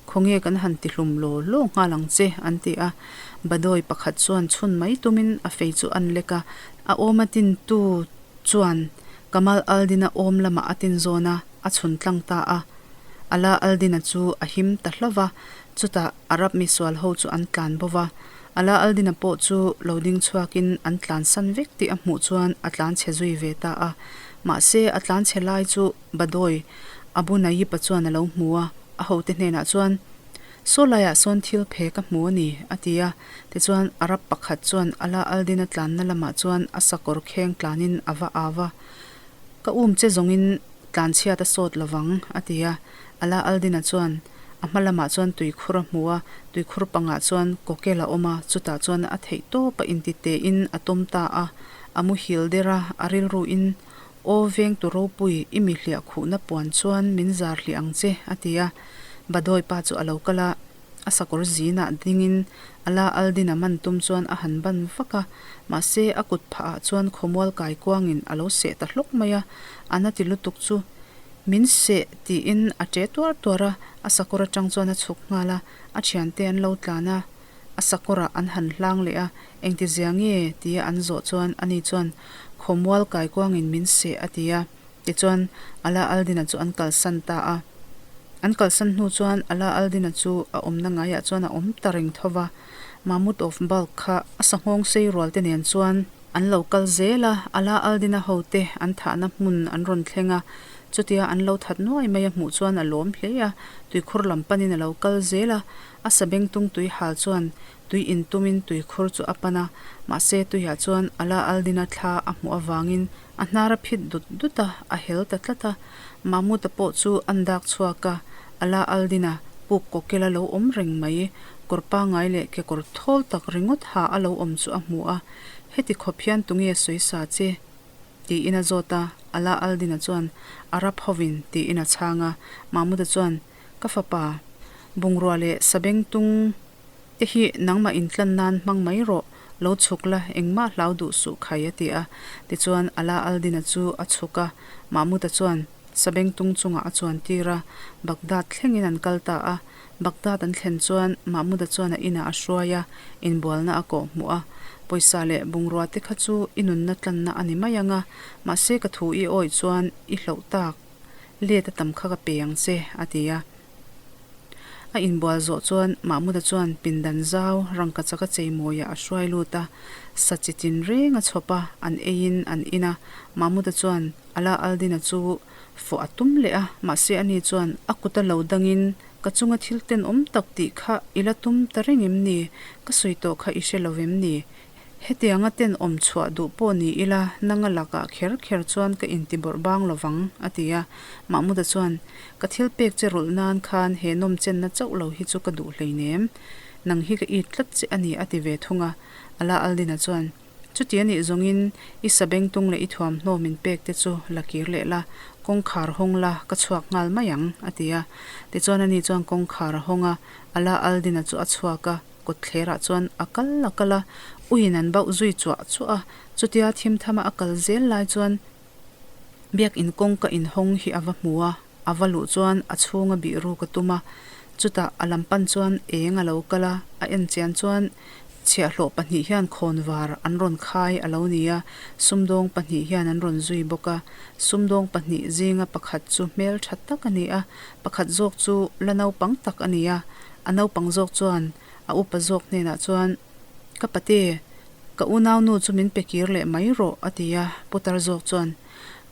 khawnge kan han ti hlum law law nghal ang che, an ti a. Badawi pakhat chuan chhun mai tumin a fei chu an lek a, a awm a tintu chuan Kamal Aldina awm lamah a tin zawn a, a chhun tlang ta a. Ala Aldina chu a him ta hlauh va, chutah Arab misual ho chu an tlan bo va. Ala Aldina pawh chu lo ding chhuakin an tlansan vek tih a hmuh chuan a tlanchhe zui ve ta a. Mahse, a tlanchhe lai chu Badawi Abu Nayipa chuan a lo hmu a, a hote hnenah chuan, Saw laiah sawn thil phe ka hmu a ni, a ti a. Tichuan, Arab pakhat chuan Ala Aldina tlanna lamah chuan a sakawr kheng tlanin a va au a, Ka um che zawngin tlanchhiat a sawt lovang, a ti a. Ala Aldina chuan a hma lamah chuan tuikhur a hmu a, tuikhur pangah chuan kawkel a awm a, chutah chuan a theih tawp a intitein a tawm ta a. A muhil der a, a rilruin, Aw vengtu ropui, i mi hliah khuhna puan chuan min zar hliah ang che, a ti a. Badawi pa chu a lo kal a, a sakawr zinah dingin Ala Aldin-a man tum chuan a han ban vak a, mahse a kut phahah chuan khawmual kaikuangin a lo seh ta hlawk mai a, a na ti lutuk chu min seh tiin a ṭe tuar tuar a, a sakawr aṭang chuan a chhuk nghal a, a ṭhiante an lo tlan a. A sakawrah an han hlang leh a, engtizia nge? tia an zawh chuan ani chuan, Khawmual kaikuangin min seh a ti a. Tichuan, Ala Aldina chu an kalsan ta a. An kalsan hnu chuan Ala Aldina chu a awmna ngaiah chuan a awm ta reng tho va. Mahmud of Balkh kha a sanghawng sei rual te nen chuan an lo kal zel a, Ala Aldina hote an thahna hmun an rawn thleng a. Chutia an lo that nuai mai a hmuh chuan a lawm hle a, tuikhur lam panin a lo kal zel a. A sabengtung tui hal chuan tui in tumin tuikhur chu a pan a, mahse tuiah chuan Ala Aldina thla a hmuh avangin a hnar a phit dut dut a, a hel ta tlat a. Mahmud-a pawh chu an dak chhuak a, Ala al-Din-a puk kawkela lo awm reng mai, kawr pangngai leh kekawr thawl tak ringawt ha a lo awm chu a hmu a, Heti khawp hian tunge sawi sa che? tiin a zawt a, Ala al-Din-a chuan, Arab hovin, tiin a chhang a. Mahmud-a chuan, Ka fapa, bungrua leh sabengtung te hi nangmah intlan nan hmang mai rawh, lo chhuk la, engmah hlau duh suh khai a ti a. Tichuan Ala al-Din-a chu a chhuk a, Mahmud-a chuan, Sabengtung chungah a chuan tir a, Baghdad thlengin an kal ta a. Baghdad an thlen chuan Mahmud-a chuan a inah a hruai a, inbualna a kawh hmuh a. Pawisa leh bungrua te kha chu i nunna tlanna a ni mai ang a, mahse ka thu i awih chuan i hloh tak let a tam kha ka pe ang che, a ti a. A inbual zawh chuan Mahmud-a chuan pindan zau rangkachak a cheimawiah a hruai lut a, sa chi tin reng a chhawp a, an eiin an in a. Mahmud-a chuan Ala al-Din-a chu fawh a tum leh a, mahse ani chuan a kut a lo dangin, Ka chunga thil tenawm tak tih kha i la tum ta reng em ni? Ka sawi tawh kha i hre lo em ni? Hetianga tenawm chhuah duh pawh ni ila, nanga lakah kher kher chuan ka inti bawrh bang lo vang, a ti a. Mahmuda chuan, Ka thil pek che rulh nan khan he nawmchenna chauh lo hi chu ka duh hleinem. Nang hi ka it tlat che a ni, a ti ve thung a. Ala al-Din-a chuan, Chuti a nih zawngin i sabengtung leh i thuamhnaw min pek te chu la kir leh la, kawngkhar hawng la, ka chhuak nghal mai ang, a ti a. Tichuan ani chuan kawngkhar a hawng a, Ala al-Din-a chu a chhuak a, kawtthlerah chuan a kal a kal a, uiin an bauh zui chuah chuah a, chutia thimthama a kal zel lai chuan biakin kawngka inhawng hi a va hmu a, a va luh chuan a chhunga bih ruk a tum a, chutah a lam pan chuan eng a lo kal a, a en chian chuan chhiahhlawh pahnih hian khawnvar an rawn khai a lo ni a, sumdawng pahnih hian an rawn zui bawk a, sumdawng pahnih zinga pakhat chu hmeltha tak a ni a, pakhat zawk chu la naupang tak a ni a, a naupang zawk chuan a upa zawk hnenah chuan, Ka pate, ka unaunu chu min pe kir leh mai rawh, a ti a, putar zawk chuan,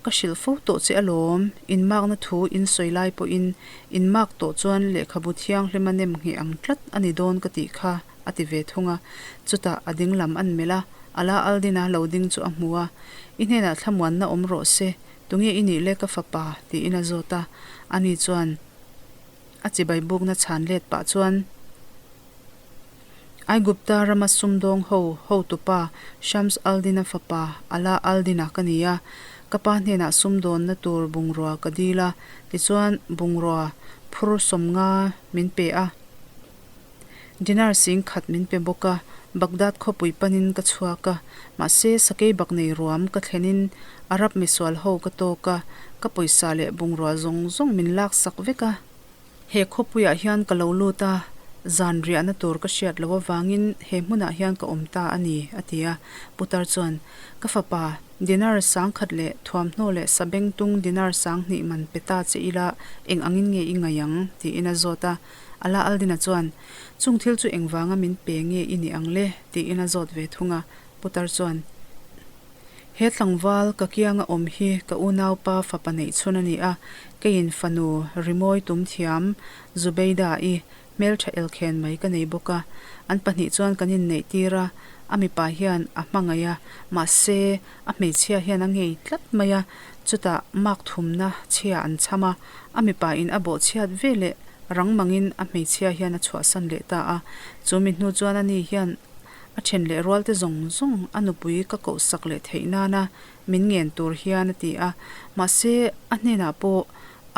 Ka hrilh fo tawh che alawm, inmakna thu in sawi lai pawhin inmak tawh chuan lehkhabu thianghlima nem ngheh ang tlat a ni dawn ka tih kha, a ti ve thung a. Chutah a ding lam an melh a, Ala al-Din-a lo ding chu a hmu a, I hnenah thlamuanna awm rawh se, tunge i nih le ka fapa? tiin a zawt a, ani chuan a chibai bukna chhan let pah chuan, Aigupta rama sumdawng ho hotupa Shams al-Din-a fapa Ala al-Din-a ka ni a, ka pa hnenah sumdawnna tur bungrua ka dil a, tichuan bungrua phur sawmnga min pe a, dinar sing khat min pe bawk a, Baghdad khawpui panin ka chhuak a, mahse sakei bak nei ruam ka thlenin Arab misual ho ka tawk a, ka pawisa leh bungrua zawng zawng min laksak vek a. He khawpuiah hian ka lo lut a, zan riahna tur ka hriat loh avangin he hmunah hian ka awm ta a ni, a ti a. Putar chuan, Ka fapa, dinar sangkhat leh thuamhnaw leh sabengtung dinar sanghnih man pe ta che ila eng angin nge i ngaih ang? tiin a zawt a. Ala Aldina chuan, Chung thil chu engvanga min pe nge i nih ang le? tiin a zawt ve thung a. Putar chuan, He tlangval ka kianga awm hi ka unaupa fapa neih chhun a ni a, keiin fanu rimawi tum thiam Zubeida-i hmeltha elkhen mai ka nei bawk a. An pahnih chuan kan inneih tir a, a mipa hian a hmangaih a, mahse a hmeichhia hian a ngei tlat mai a, chutah mark thumna chhia an chham a, a mipa in a bawhchhiat veleh rang mangin a hmeichhia hian a chhuahsan leh ta a, chu mi hnu chuan ani hian A then leh rualte zawng zawng a nupui ka kohsak leh theih nana min ngen tur hian a ti a, mahse a hnenah pawh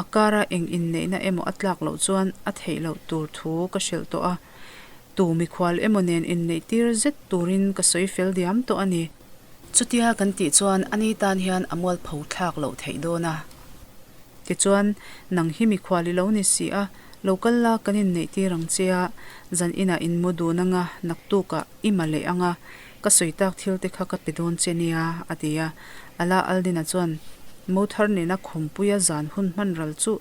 a kara eng inneihna emaw a tlak loh chuan a theih loh tur thu ka hrilh tawh a, tu mikhual emaw nen inneih tir zet turin ka sawi fel diam tawh a ni. Chutia kan tih chuan ani tan hian a mualpho thlak loh theih dawn a. Tichuan, nang hi mikhual i lo ni si a, lo kal la kan inneih tir ang che a, zan inah in mu dun ang a, naktukah i ma leh ang a, ka sawi tak thil te kha ka pe dawn che nia, a ti a. Ala Aldina chuan mo thar nena khumpuia zan hun hman ral chu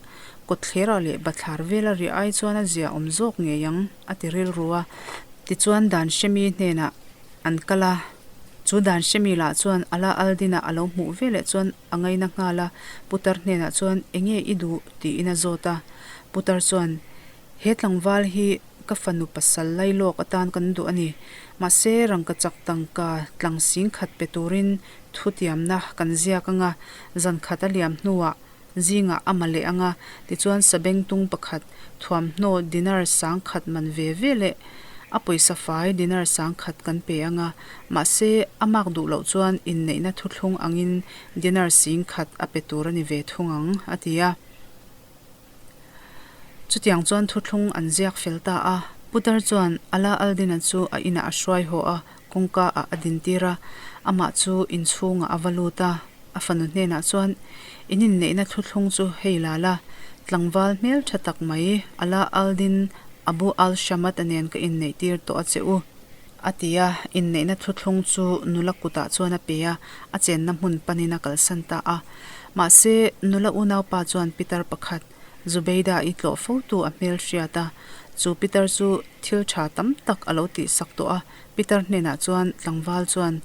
kawtthlerah leh bathlar vela riah ai chuan a zia awm zawk ngei ang, a ti rilru a. Tichuan Dan Hremi hnenah an kal a, chu Dan Hremi lah chuan Ala Aldina a lo hmuh veleh chuan A ngaina nghal a, Putar hnenah chuan enge i duh? tiin a zawt a. Putar chuan, He tlangval hi ka fanu pasal lailawk atan kan duh a ni. Mahse, rangkachak tangka tlang sing khat pe turin thutiamna kan ziak anga zan khat a liam hnuah Zingah a ma leh ang a, tichuan sabengtung pakhat thuamhnaw dinar 10,000 man ve ve leh a pawisa fai dinar 10,000 kan pe ang a, mahse a mak duh loh chuan inneihna thuthlung angin dinar 10,000 a pe tur a ni ve thung ang, a ti a. Chutiang chuan thuthlung an ziak fel ta a. Putar chuan Ala Aldina chu a inah a hruai haw a, kawngka ah a dintir a, amah chu inchhungah a va lut a. A fanu hnenah chuan, In inneihna thuthlung chu hei la la, tlangval hmel tha tak mai Ala Aldin Abu Al-Shamat-a nen ka inneihtir tawh a che u, a ti a. Inneihna thuthlung chu nula kutah chuan a pe a, a chenna hmun panin a kalsan ta a. Mahse, nula unaupa chuan pitar pakhat, Zubeida-i tlawh fotu a hmel hriat a. Chu pitar chu thil tha tam tak a lo tihsak tawh a. Pitar hnenah chuan tlangval chuan,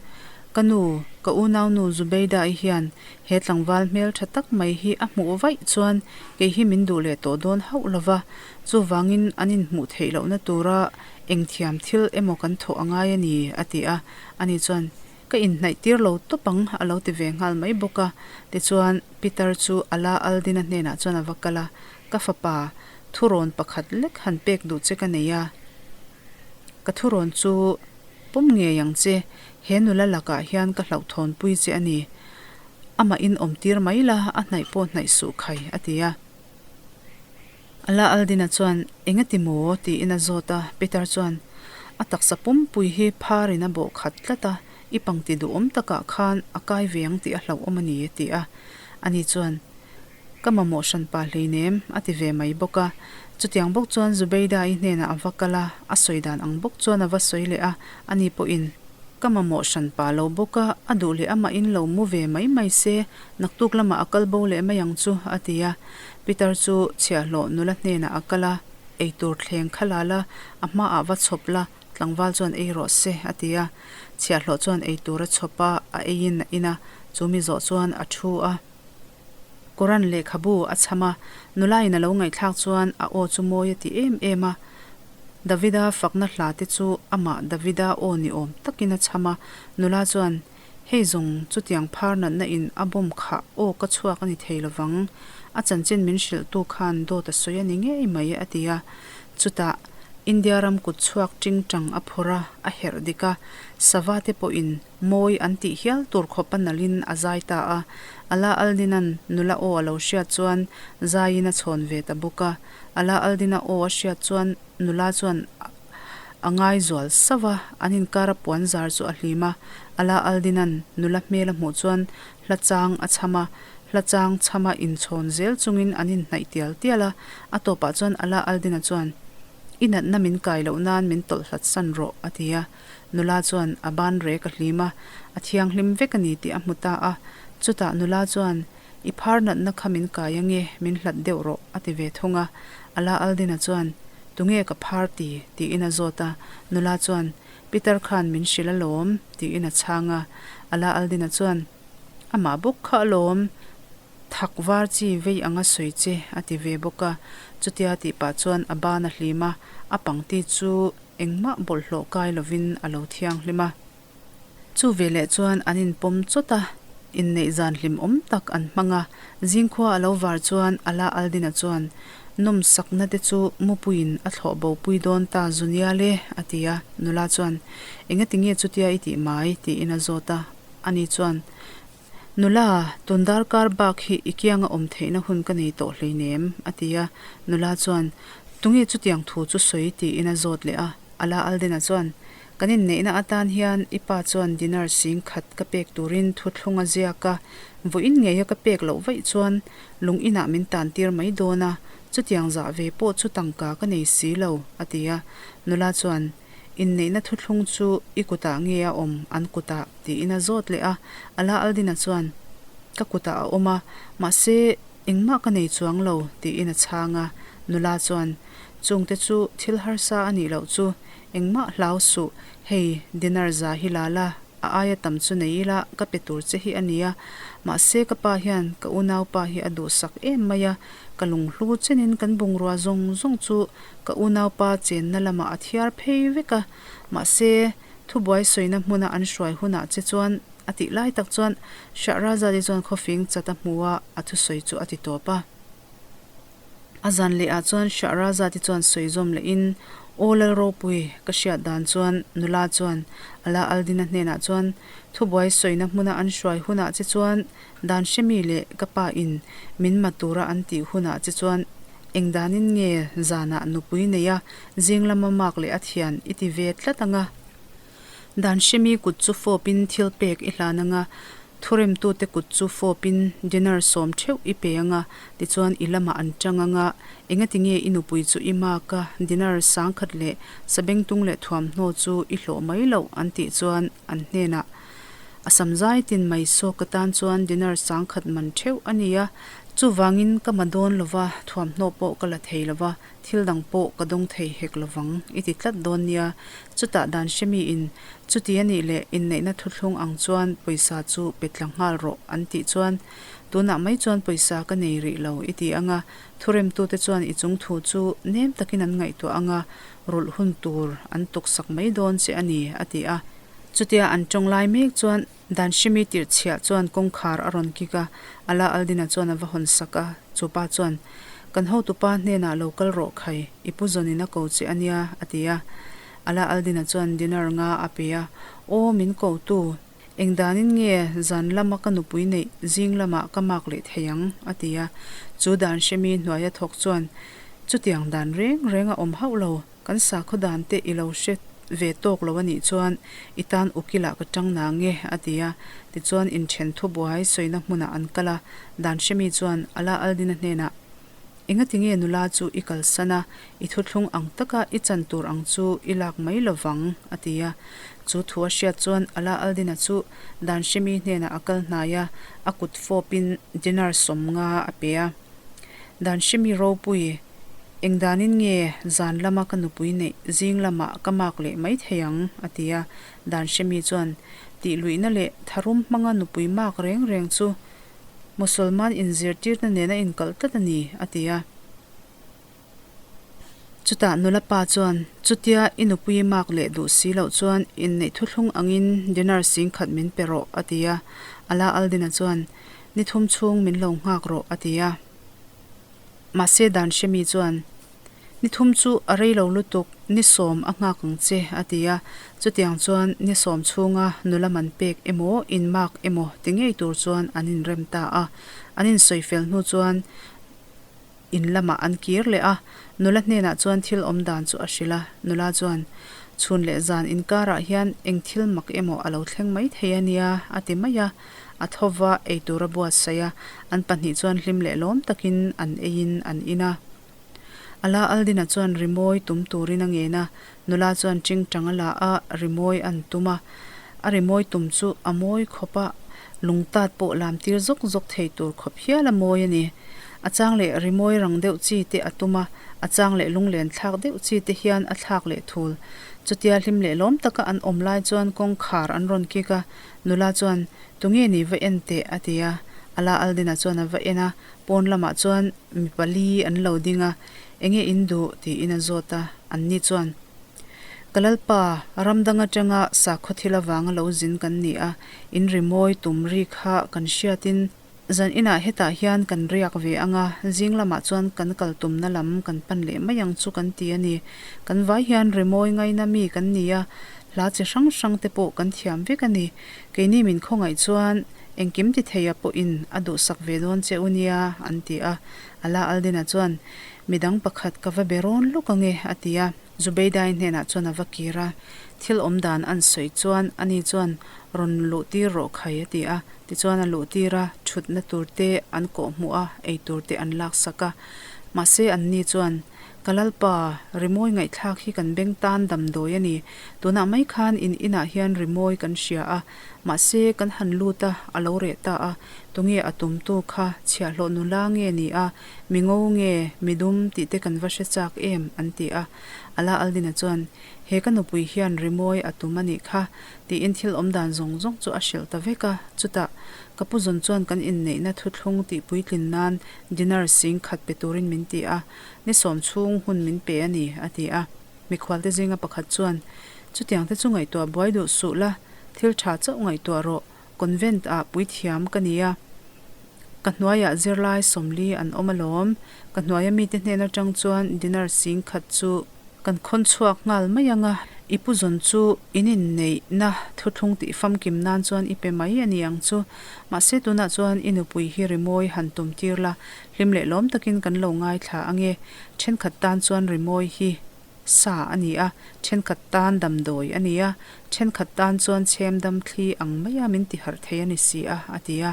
Ka nu, ka unaunu Zubeida-i hian he tlangval hmel tha tak mai hi a hmuh vaih chuan kei hi min duh leh tawh dawn hauh lo va, chuvangin an inhmuh theih lohna tura engthiam thil emaw kan thawh a ngai a ni, a ti a. Ani chuan, Ka inhnaih tir lo tawp ang, a lo ti ve nghal mai bawk a. Tichuan, Pitar chu Ala Aldina hnenah chuan a va kal a, Ka fapa, thurawn pakhat lek han pek duh che ka nei a. Ka thurawn chu pawm ngei ang che, he nula lakah hian ka hlauhthawnpui che a ni. Amah in awm tir mai la, a hnaih pawh hnaih suh khai, a ti a. Ala Aldina chuan, Engati maw? tiin a zawt a. Peter chuan, A taksa pumpui hi pharin a bawh khat tlat a, i pangti duhawm takah khan a kai ve ang tih a hlauhawm a ni, a ti a. Ani chuan, Ka mamawh hran pa hleinem, a ti ve mai bawk a. Chutiang bawk chuan Zubeida-i hnenah a va kal a, a sawi dan ang bawk chuan a va sawi leh a, ani pawhin, Ka mamawh hran pa lo bawk a, a duh leh amahin lo mu ve mai mai se, naktuk lamah a kal bo leh mai ang chu, a ti a. Peter chu chhiahhlawh nula hnenah a kal a, Eitur thleng kha la la, a hmaah va chhawp la, tlangval chuan ei rawh se, a ti a. Chhiahhlawh chuan eitur a chhawp a, a eiin a in a, chu mi zawh chuan a thu a. Koran lehkhabu a chham a, nulain a lo ngaihthlak chuan a aw chu mawi a ti em em a. Davida fakna hla te chu amah Davida aw ni awm takin a chham a, nula chuan, Hei zawng chutiang phar natna in a bomb khah aw ka chhuak a ni thei lovang, a chanchin min hrilhtu khan dawt a sawi a ni ngei mai a ti a. Chutah India ram kut chhuak tingtang a phawrh a, a herh dik a, sava te pawhin Mawi an tih hial tur khawp a nalhin a zai ta a. Ala Aldina'n nula aw a lo hriat chuan zaiin a chhawn ve ta bawk a. Ala Aldina aw a hriat chuan nula chuan a ngai zual sauh a, an inkara puan zar chu a hlim a. Ala Aldina'n nula hmel a hmuh chuan hla chang a chham a, hla chang chhama inchhawn zel chungin an inhnaih tial tial a. A tawpah chuan Ala Aldina chuan, I natna min kai loh nan min tawlh hlat san rawh, a ti a. Nula chuan a ban rek a hlim a, a thianghlim vek a ni tih a hmu ta a. Chutah nula chuan, I phar natna kha min kai ange, min hlat deuh rawh, a ti ve thung a. Ala Aldina chuan, Tunge ka phar ti? tiin a zawt a. Nula chuan, Peter khan min hrilh alawm, tiin a chhang a. Ala Aldina chuan, Amah bawk kha alawm, thak var chi vei anga sawi che, a ti ve bawk a. Chutia tih pah chuan a ban a hlim a, a pangti chu Engmah bawlhhlawh kai lovin a lo thianghlim a. Chu veleh chuan an inpawm chawt a, inneih zan hlimawm tak an hmang a. Zingkhua a lo var chuan Ala Aldina chuan, Nawmsakna te chu mupuiin a thlawh bopui dawn ta Zunial e, a ti a. Nula chuan, Engati nge chutia i tih mai? tiin a zawt a. Ani chuan, Nula, tun darkar bak hi i kianga awm theihna hun ka nei tawh hleinem, a ti a. Nula chuan, Tunge chutiang thu chu sawi? tiin a zawt leh a. Ala Aldena chuan, Kan inneihna atan hian i pa chuan dinar 10,000 ka pek turin thuthlung a ziak a, vawiin ngeia ka pek loh vaih chuan lung inah min tan tir mai dawn a, chutiang zah ve pawh chu tangka ka nei si lo, a ti a. Nula chuan, Inneihna thuthlung chu i kutah nge a awm an kutah? tiin a zawt leh a. Ala Aldina chuan, Ka kutah a awm a, mahse engmah ka nei chuang lo, tiin a chhang a. Nula chuan, Chungte chu thil harsa a nih loh chu, engmah hlau suh, hei dinar za hi la la, a aia tam chu nei ila ka pe tur che hi a nia, mahse ka pa hian ka unaupa hi a duhsak em mai a, ka lunghlu chenin kan bungrua zawng zawng chu Ka unaupa chenna lamah a thiar phei vek a, mahse, thubuai sawina hmuna an hruai hunah che chuan a tih lai tak chuan Shahrazad-i chuan khawfing chat a hmu a, a thusawi chu a ti tawp a. A zan leh ah chuan Shahrazad-i chuan sawi zawm leh in, Aw Lal Ropui, ka hriat dan chuan nula chuan Ala Aldina hnenah chuan thubuai sawina hmuna an hruai hunah che chuan dan hremi leh ka pa in min ma tura an tih hunah che chuan eng danin nge zanah nupui nei a zing lama mak leh a thian i ti ve tlat ang a. Dan hremi kut chu fawpin thil pek i hlan ang a, thuremtute kut chu fawpin dinar sawm theuh i pe ang a, tichuan i lamah an tang ang a, engati nge i nupui chu i mak a, dinar sangkhat leh sabengtung leh thuamhnaw chu i hlawh mai loh an tih chuan an hnenah A sam zai tin mai saw ka tan chuan dinar sangkhat man theuh a ni a, chuvangin ka ma dawn lova thuamhnaw pawh ka la thei lova, thil dang pawh ka dawng thei hek lovang i ti tlat dawn nia. Chutah dan hre miin chuti a nih leh inneihna thuthlung ang chuan pawisa chu pe tla nghal rawh an tih chuan tunah mai chuan pawisa ka nei rih lo i ti anga thuremtute chuan i chung thu chu nem takin an ngaihtuah anga rulh hun tur an tuksak mai dawn che a ni a ti a. Chutia an tawng lai mek chuan Dan Hrimi tirhchhiah chuan kawngkhar a rawn kik a, Ala Aldina chuan a va hawn sak a, chu pa chuan, Kan hotupa hnenah lo kal rawh khai, i pu zawnin a ko che a nia, a ti a. Ala Aldina chuan dinar nga a pe a, Aw, min ko tu, eng danin nge zan lama ka nupui neih zing lamah ka mak leh thei ang? a ti a. Chu Dan Hrimi hnuaia thawk chuan, Chutiang dan reng reng a awm hauh lo. Kan sakhaw dan te i lo hre ve tawk lo a nih chuan i tan ukilah ka tang na nge a ti a. Tichuan inthen thubuai sawina hmunah an kal a, Dan Hremi chuan Ala Aldina hnenah, Engati nge nula chu i kalsan a, i thuthlung ang taka i chan tur ang chu i lak mai lo vang? a ti a. Chu thu a hriat chuan Ala Aldina chu Dan Hremi hnenah a kal hnai a, a kut fawpin dinar 50 a pe a. Dan Hremi ropui Eng danin nge zan lama ka nupui neih zing lamah ka mak leh mai thei ang? a ti a. Dan Hremi chuan, Tihluihna leh tharum hmanga nupui mak reng reng chu Mosolman inzirtirna nena inkalh tlat a ni, a ti a. Chutah nula pa chuan, Chutia i nupui mak leh duh si loh chuan inneih thuthlung angin dinar 10,000 min pe rawh, a ti a. Ala Aldina chuan, Ni thum chhung min lo nghak rawh, a ti a. Mahse dan hremi chuan, Ni thum chu a rei lo lutuk, ni 10 a nghak ang che, a ti a. Chutiang chuan ni 10 chhunga nula man pek emaw, inmak emaw ti ngei tur chuan an inrem ta a. An insawi fel hnu chuan in lamah an kir leh a. Nula hnenah chuan thil awm dan chu a hrilh a. Nula chuan, Chhun leh zan inkarah hian eng thil mak emaw a lo thleng mai thei a nia, a ti mai a. A tho va, ei tur a buatsaih a, an pahnih chuan hlim leh lawm takin an eiin an in a. Ala Aldina chuan rimawi tum turin a ngen a, nula chuan tingtang a la a, rimawi an tum a. A rimawi tum chu a mawi khawp a, lungtat pawh lam tir zawk zawk thei tur khawp hial a mawi a ni. A chang leh rimawi rang deuh chi te a tum a, a chang leh lunglen thlak deuh chi te hian a thlak leh thul. Chutia hlim leh lawm taka an awm lai chuan kawngkhar an rawn kik a, Nula chuan, Tunge ni va en teh? a ti a. Ala Aldina chuan a va en a, pawn lamah chuan mi pali an lo ding a, Enge in duh? tiin a zawt a. Anni chuan, Ka lalpa, ram dang atanga sakhaw thil avanga lo zin kan ni a, in rimawi tum ri kha kan hriatin, Zan inah hetah hian kan riak ve ang a, zing lamah chuan kan kal tumna lam kan pan leh mai ang chu kan ti a ni. Kan vai hian rimawi ngaina mi kan ni a, hla chi hrang hrang te pawh kan thiam vek a ni. Keini min khawngaih chuan engkim ti theia pawhin a duhsak ve dawn che u nia, an ti a. Ala Aldina chuan, Midang pakhat ka va be rawn lawk ang e, a ti a. Zubeidai hnenah chuan a va kir a, thil awm dan an sawi chuan ani chuan rawn luh tir rawh khai a ti a. Tichuan a luh tir a, thutna tur te an kawh hmuh a, ei tur te an lak sak a. Mahse anni chuan, Ka Lalpa, rimawi ngaihthlak hi kan beng tan damdawi a ni. Tunah mai khan in inah hian rimawi kan hria a, mahse kan han lut a, a lo reh ta a. Tunge a tumtu kha chhiahhlawh nula nge ni a, mi ngo nge, mi dum tih te kan va hre chak em? an ti a. Ala Aldina chuan, He ka nupui hian rimawi a tum a nih kha, tiin thil awm dan zawng zawng chu a hrilh ta vek a. Chutah, ka pu zawn chuan kan inneihna thuthlung tih puitlin nan dinar 10,000 pe turin min ti a, ni 10 chhung hun min pe a ni, a ti a. Mikhualte zinga pakhat chuan, Chutiang te chu ngaihtuah buai duh suh la, thil tha chauh ngaihtuah rawh. Convent ah puithiam ka ni a, ka hnuaiah zirlai 40 an awm alawm. Ka hnuaia mite hnen atang chuan dinar 10,000 chu kan khawn chhuak nghal mai ang a, i pu zawn chu in inneihna thuthlung tih famkim nan chuan i pe mai a ni ang chu. Mahse tunah chuan i nupui hi rimawi han tum tir la, hlim leh lawm takin kan lo ngaithla ang e. Thenkhat tan chuan rimawi hi sa a ni a, thenkhat tan damdawi a ni a, thenkhat tan chuan chhem dam thli ang maia min ti harh thei a ni si a, a ti a.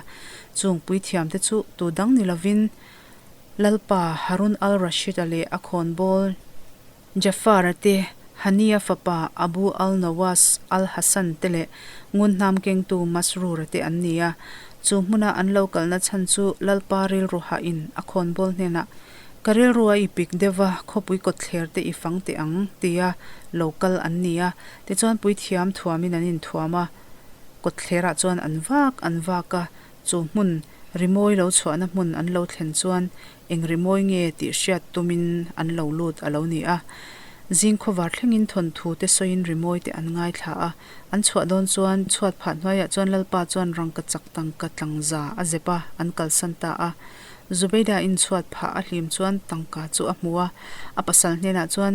Chung puithiamte chu tu dang ni lovin Lalpa Harun al-Rashid-a leh a khawnbawl Jafar-a te, Haniya fapa Abu al-Nawas al-Hasan te leh ngunhnam kengtu Masrur-a te an ni a. Chu hmuna an lo kalna chhan chu Lalpa rilru hahin a khawnbawl hnenah, Ka rilru a i pik deuh va, khawpui kawtthler te i fang teh ang, tia lo kal an ni a. Tichuan puithiam thuamin an inthuam a, kawtthlerah chuan an vak an vak a, Chu hmun, rimawi lo chhuahna hmun an lo thlen chuan eng rimawi nge tih hriat tumin an lo lut a lo ni a. Zing khawvar thlengin thawnthu te sawiin rimawi te an ngaithla a. An chhuah dawn chuan chhuat phah hnuaiah chuan Lalpa chuan rangka chak tangka tlangza a zep a, an kalsan ta a. Zubeida-in chhuat phah a hlim chuan tangka chu a hmu a, a pasal hnenah chuan,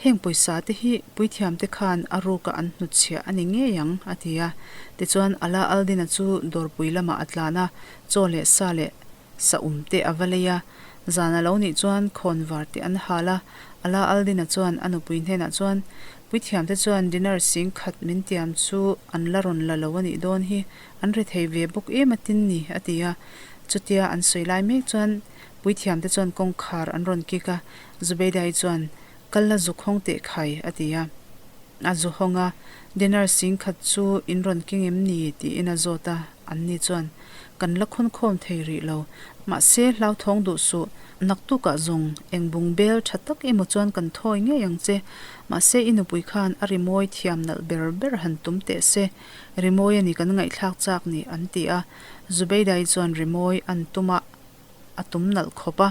Heng pawisa te hi puithiam te khan a ruka an hnutchhiah a ni ngei ang, a ti a. Tichuan Ala Aldina chu dawrpui lamah a tlan a, chaw leh sa leh sa um te a va lei a. Zan a lo nih chuan khawn var te an hal a. Ala Aldina chuan a nupui hnenah chuan, Puithiam te chuan dinar 10,000 min tiam chu an la rawn la lo a nih dawn hi, an rethei ve bawk em a tin ni, a ti a. Chutia an sawi lai mek chuan puithiam te chuan kawngkhar an rawn kik a, Zubeidai chuan, Kal la zuk hawng teh khai, a ti a. A zu hawng a, Dinar 10,000 chu in rawn keng em ni? tiin a zawt a. Anni chuan, Kan la khawn khawm thei rih lo. Mahse, hlauthawng duh suh. Naktukah zawng eng bung bel tha tak emaw chuan kan thawi ngei ang che. Mahse, i nupui khan a rimawi thiam nalh ber ber han tum teh se. Rimawi a ni kan ngaihthlak chak ni, an ti a. Zubeidai chuan rimawi an tum a. a tum nalh khawp a,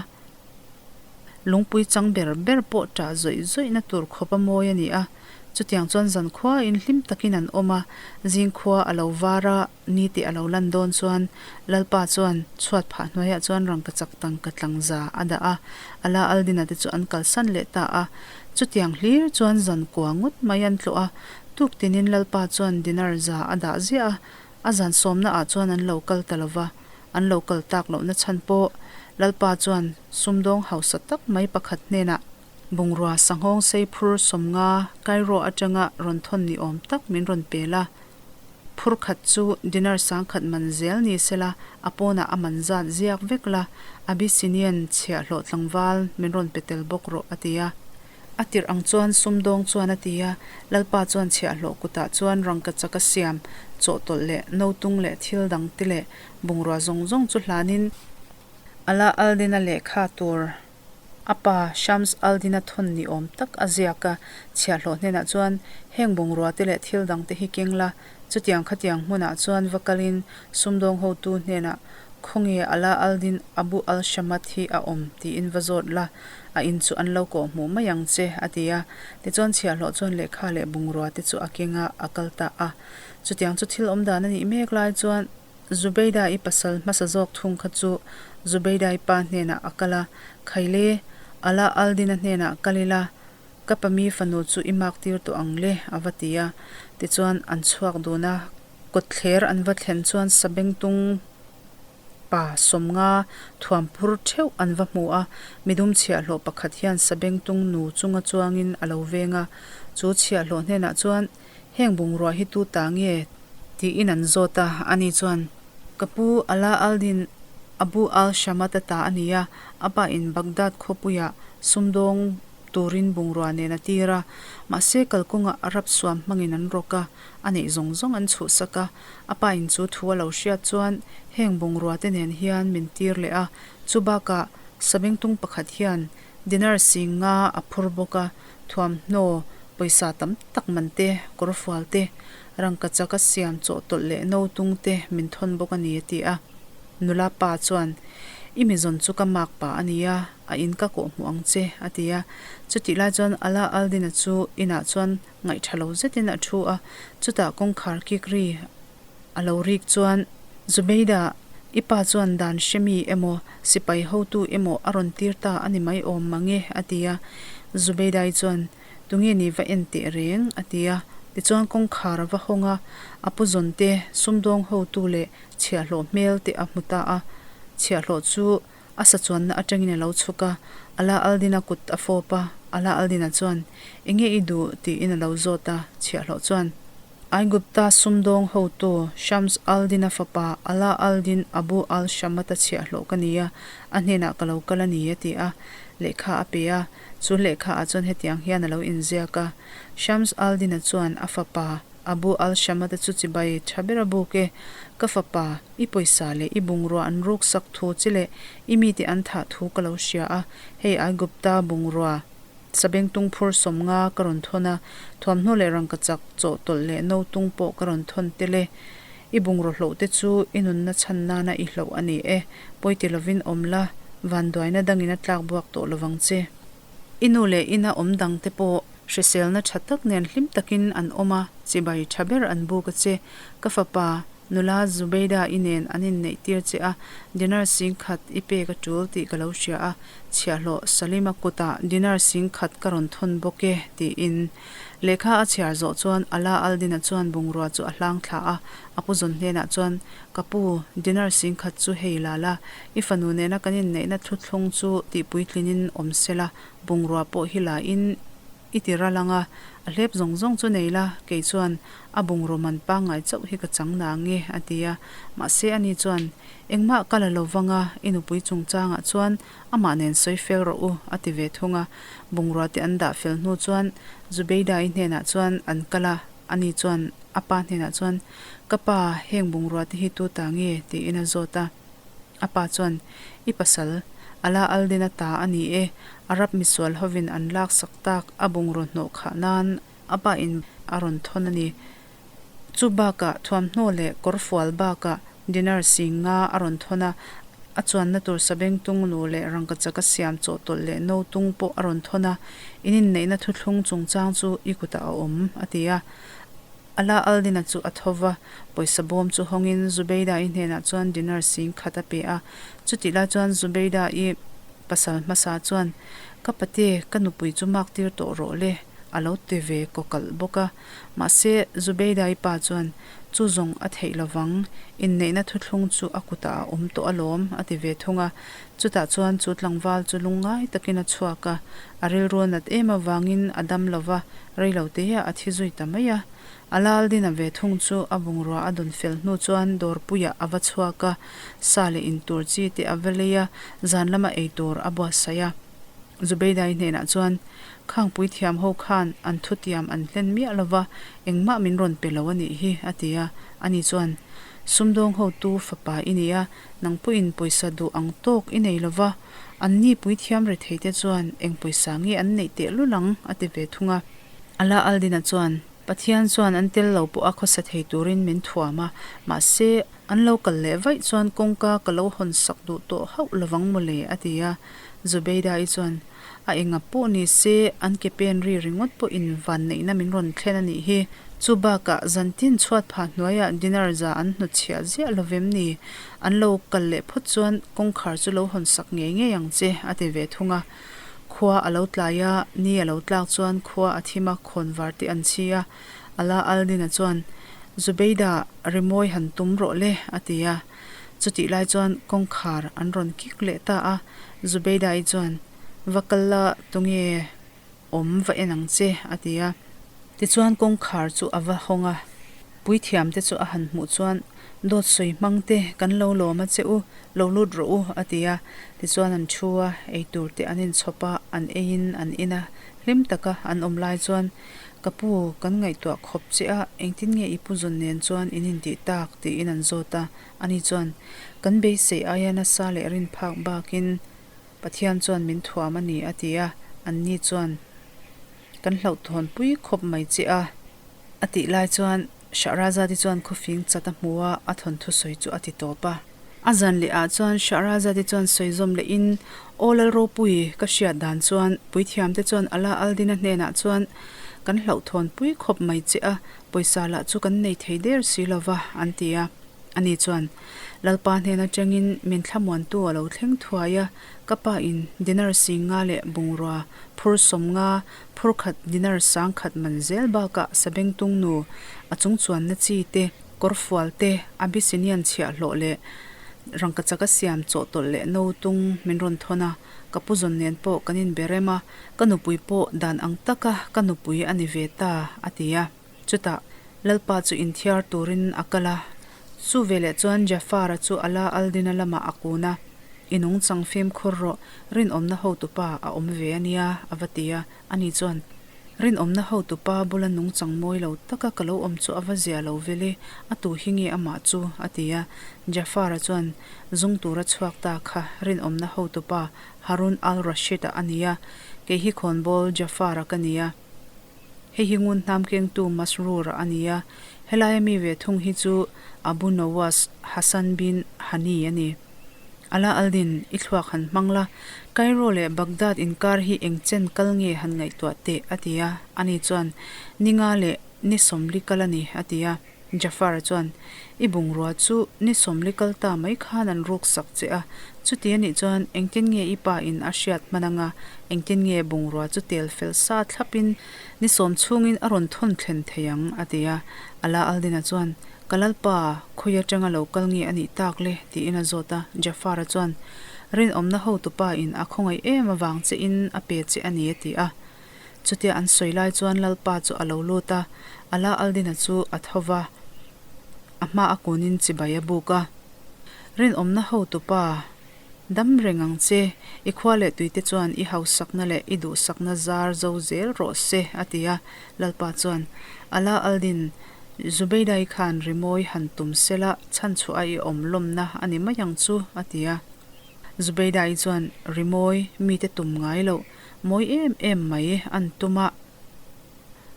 lungpui chang ber ber pawh ṭah zawih zawihna tur khawp a mawi a ni a. Chutiang chuan zankhua in hlim takin an awm a, zingkhua a lo var a, ni teh a lo lan dawn chuan Lalpa chuan chhuat phah hnuaiah chuan rangkachak tangka tlangza a dah a, Ala Aldina te chu an kalsan leh ta a. Chutiang hlir chuan zankua ngawt mai an tlawh a, tuk tinin Lalpa chuan dinar za a dah ziah a, A zan sawmna ah chuan an lo kal ta lova, an lo kal tak lohna chhan pawh Lalpa chuan sumdawng hausa tak mai pakhat hnenah bungrua sanghawng sei phur 50 Cairo atanga rawn thawn ni awm tak min rawn pel a. Phur khat chu dinar 10,000 man zel ni sela a pawnah a man zat ziak vek la, Abyssinian chhiahhlawh tlangval min rawn pe tel bawk rawh a ti a. A tirh ang chuan sumdawng chuan a ti a, Lalpa chuan chhiahhlawh kutah chuan rangkachak a siam, chawhtawlh leh notung leh thil dang te leh bungrua zawng zawng chu hlanin, Ala Aldina lehkha tur a pa Shams Aldina thawn ni awm tak a ziak a, chhiahhlawh hnenah chuan heng bungrua te leh thil dang te hi keng la, chutiang khatiang hmunah chuan va kalin sumdawng hotu hnenah Khawnge Ala Aldin Abu Al-Shamat hi a awm tiin va zawt la, a in chu an lo kawh hmuh mai ang che, a ti a. Tichuan chhiahhlawh chuan lehkha leh bungrua te chu a keng a, a kal ta a. Chutiang chu thil awm dan a nih mek lai chuan Zubeida-i pasal hmasa zawk thung kha chu Zubeida-i pa hnenah a kal a, Khaile, Ala Aldin-a hnenah kal ila, ka pami fanu chu i mak tir tawh ang le, a va ti a. Tichuan an chhuak dun a, kawtthler an va thlen chuan sabengtung Pa 50 thuam phur theuh an va hmu a, midum chhiahhlawh pakhat hian sabengtung nu chunga chuangin a lo veng a. Chu chhiahhlawh hnenah chuan, Heng bungrua hi tu ta nge? tiin an zawt a, ani chuan, Ka pu Ala al-Din Abu al-Shamat-a ta a ni a, a pa in Baghdad khawpuiah sumdawng turin bungrua nen a tir a, mahse kalkawngah Arab suam hmangin an rawk a, a neih zawng zawng an chhuhsak a. A pa in chu thu a lo hriat chuan heng bungrua te nen hian min tir leh a, chu bakah sabengtung pakhat hian dinar 50 a phur bawk a, thuamhnaw pawisa tam tak man te, kawrfual te, rangkachak a siam chawhtawlh leh notung te min thawn bawk a ni a ti a. Nula pa chuan, I mi zawn chu ka mak pa a ni a, a in ka kawh hmuh ang che a ti a. Chutih lai chuan Ala Aldina chu inah chuan Ngaih tha lo zetin a thu a, chutah kawngkhar kik ri a lo rik chuan, Zubeida, i pa chuan dan hre mi emaw, sipai hotu emaw a rawn tir ta a ni mai awm mang e, a ti a. Zubeidai chuan, Tunge ni va en teh reng? a ti a. Tichuan kawngkhar a va hawng a, a pu zawn te, sumdawng hotu leh chhiahhlawh hmel te a hmu ta a. Chhiahhlawh chu a sachuanna atangin a lo chhuk a, Ala Aldina kut a fawp a, Ala Aldina chuan, Enge i duh? tiin a lo zawt a, chhiahhlawh chuan, Aigupta sumdawng hotu Shams al-Din-a fapa Ala al-Din Abu al-Shamat-a chhiahhlawh ka ni a, a hnenah ka lo kal a ni, a ti a. Lehkha a pe a, chu lehkhaah chuan hetiang hian a lo inziak a, Shams al-Din-a chuan a fapa Abu al-Shamat-a chu chibai tha ber a buk e, Ka fapa, i pawisa leh i bungrua an ruksak thu che leh i mite an thah thu ka lo hria a, hei Aigupta bungrua, Sabengtung phur sawmnga ka rawn thawn a, thuamhnaw leh rangkachak chawhtawlh leh notung pawh ka rawn thawn tel e. I bungraw hloh te chu i nunna chhan nana i hloh a ni e. Pawi ti lovin awm la, vanduaina dangin a tlak buak tawh lovang che. I nu leh ina awm dang te pawh hriselna tha tak nen hlim takin an awm a, chibai tha ber an buk a che. Ka fapa, Nula Zubeida i nen an inneih tir che a, dinar sing khat i pek a tul tih ka lo hria a, chhiahhlawh Salima kutah dinar sing khat ka rawn thawn bawk e, tiin. Lehkha a chhiar zawh chuan Ala Aldina chuan bungrua chu a hlang thla a, a pu zawn hnenah chuan, Ka pu, dinar sing khat chu hei la la, i fanu nena kan inneihna thuthlung chu tihpuitlinin awm sela, bungrua pawh hi la in, I ti ral ang a, a hlep zawng zawng chu nei la, kei chuan a bungraw man pangngai chauh hi ka chang na ang e, a ti a. Mahse ani chuan, Engmah ka la lo vang a, i nupui chungchangah chuan amah nen sawi fel rawh u, a ti ve thung a. Bungrua te an dah fel hnu chuan Zubeida-i hnenah chuan an kal a, ani chuan a pa hnenah chuan, Ka pa, heng bungrua te hi tu ta nge? tiin a zawt a. A pa chuan, I pasal, Ala Aldin-a ta a ni e, Arab misual hovin an laksak tak a bungraw hnawh khah nan a pa in a rawn thawn a ni. Chu bakah thuamhnaw leh kawrfual bakah dinar sing nga a rawn thawn a, a chuanna tur sabengtung lu leh rangkachak a siam chawhtawlh leh no tung pawh a rawn thawn a, in inneihna thuthlung chungchang chu i kutah a awm, a ti a. Ala Aldina chu a tho va, pawisa bawm chu hawngin Zubeida-i hnenah chuan dinar sing khat a pe a. Chutih lai chuan Zubeida-i pasal hmasa chuan, Ka pate, ka nupui chu mak tir tawh rawh le, a lo ti ve kawkalh bawk a. Mahse, Zubeida-i pa chuan, Chu zawng a theih lovang, inneihna thuthlung chu a kutah a awm tawh alawm, a ti ve thung a. Chutah chuan chu tlangval chu lungngai takin a chhuak a, a rilru a nat em avangin a dam lo va, Reilo te ah a thi zui ta mai a. A Laldina ve thung chu a bungrua a dawn fel hnu chuan dawrpuiah a va chhuak a, sa leh in tur chi te a va lei a, zan lama ei tur a buatsaih a. Zubeidai hnenah chuan, Khangpui thiam ho khan an thutiam an hlen miah lo va, engmah min rawn pe lo a nih hi, a ti a. Ani chuan, Sumdawng hotu fapa i ni a, nang pawhin pawisa duh ang tawk i nei lo va, An ni puithiam retheite chuan eng pawisa nge an neih teh lul ang? a ti ve thung a. Ala Aldina chuan, Pathian chuan an tel lo pawh a khawsa thei turin min thuam a, mahse, an lo kal leh vaih chuan kawngka ka lo hawn sak duh tawh hauh lovang mawle, a ti a. Zubeida-i chuan, A enga pawh ni se, an ke pen ri ringawt pawhin vanneihna min rawn thlen a nih hi. Chu bakah zantin chhuat phah hnuaiah dinar za an hnutchhiah ziah lo vem ni? An lo kal leh phawt chuan kawngkhar chu lo hawn sak ngei ngei ang che, a ti ve thung a. Khua a lo tlai a, ni a lo tlak chuan khua a thim a, khawnvar te an chhi a. Ala Aldina chuan, Zubeida, rimawi han tum rawh le, a ti a. Chutih lai chuan kawngkhar an rawn kik leh ta a, Zubeida-i chuan, Va kal la, tunge awm va en ang che, a ti a. Tichuan kawngkhar chu a va hawng a, puithiamte chu a han hmuh chuan, Dawt sawi hmang te kan lo lawm a che u, lo lut rawh u, a ti a. Tichuan an thu a, eitur te an inchhawp a, an eiin an in a, hlim taka an awm lai chuan, Ka pu, kan ngaihtuah khawp che a, engtin nge i pu zawn nen chuan in intih tak? tiin an zawt a. Ani chuan, Kan beisei aia nasa leh rin phak bakin Pathian chuan min thuam a ni, a ti a. Anni chuan, Kan hlauhthawnpui khawp mai che a, a tih lai chuan Shahrazadi chuan khawfing chat a hmu a, a thawnthu sawi chu a ti tawp a. A zan leh ah chuan Shahrazadi chuan sawi zawm leh in, Aw Lalropui, ka hriat dan chuan puithiam te chuan Ala Aldina hnenah chuan kan hlauhthawnpui khawp mai che a. Pawisa lah chu kan nei thei der si lo va, an ti a. Ani chuan, Lalpa hnen atangin min thlamuantu a lo thleng thuai a, ka pa in dinar sing nga leh bungrua phur 50, phur khat dinar 1000 man zel bakah sabengtung nu, a chung chuanna chi te, kawrfual te, Abyssinian chhiahhlawh leh rangkachak a siam chawhtawlh leh no tung min rawn thawn a, ka pu zawn nen pawh kan inbe rem a, ka nupui pawh dan ang taka ka nupui a ni ve ta, a ti a. Chutah Lalpa chu inthiar turin a kal a, chu veleh chuan Jafar-a chu Ala al-Din-a lamah a kun a, I nungchang fimkhur rawh, rinawmna hotupa a awm ve a nia, a va ti a. Ani chuan, Rinawmna hotupa bula nungchang mawi lo taka ka lo awm chu a va zia lo vel e, a tu hi nge amah chu? a ti a. Jafar-a chuan, Zung tura chhuak ta kha rinawmna hotupa Harun al-Rashid-a a ni a, kei hi khawnbawl Jafar-a ka ni a. Hei hi ngun hnam kengtu Masroor-a a ni a, helaia mi ve thung hi chu Abu Nawas Hassan bin Hani a ni. Ala al-Din, i thluak han hmang la, Cairo leh Baghdad inkar hi eng chen kal nge han ngaihtuah teh, a ti a. Ani chuan, Ni nga leh ni 40 kal a ni, a ti a. Jafar chuan, I bungrua chu ni 40 kal ta mai khan an ruk sak che a, chuti a nih chuan engtin nge i pa in a hriat hman anga, engtin nge bungrua chu tel fel sa thlapin ni 10 chhungin a rawn thawn thlen thei ang, a ti a. Ala al-Din-a chuan, Ka lalpa, khawi atanga lo kal nge a nih tak le? tiin a zawt a. Jafar-a chuan, Rinawmna hotupa in a khawngaih em avang che in a pe che a ni, a ti a. Chutia an sawi lai chuan lalpa chu a lo lut a, Ala al-Din-a chu a tho va, a hma a kunin chibai a buk a. Rinawmna hotupa, dam reng ang che, i khua leh tuite chuan i hausakna leh i duhsakna zar zo zel rawh se, a ti a. Lalpa chuan, Ala al-Din, Zubeidai khan rimawi han tum sela chhanchhuah a i awm lawmna a ni mai ang chu, a ti a. Zubeidai chuan rimawi mite tum ngai loh, mawi em em mai an tum a.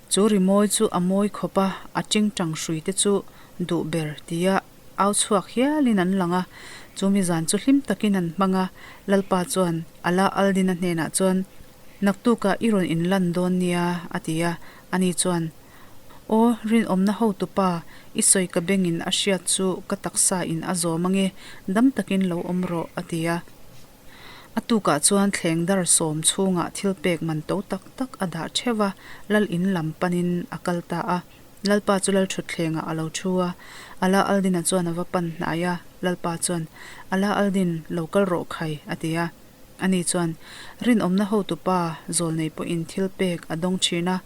Chu rimawi chu a mawi khawp a, a tingtang hrui te chu duh ber tia au chhuak hialin an lang a. Chu mi zan chu hlim takin an hmang a, Lalpa chuan Ala al-Din-a hnenah chuan, Naktukah i rawn inlan dawn nia, a ti a. Ani chuan, Aw, rinawmna hotupa, i sawi ka bengin a hriat chu ka taksa in a zawm ange, dam takin lo awm rawh, a ti a. A tukah chuan thleng dar 10 chhungah thil pek man to tak tak a dah theuh a, lal in lam panin a kal ta a. Lalpa chu lal thutthlengah a lo thu a, Ala al-Din-a chuan a va pan hnai a, Lalpa chuan, Ala al-Din, lo kal rawh khai, a ti a. Ani chuan, Rinawmna hotupa zawlnei pawhin thil pek a dawng thin a,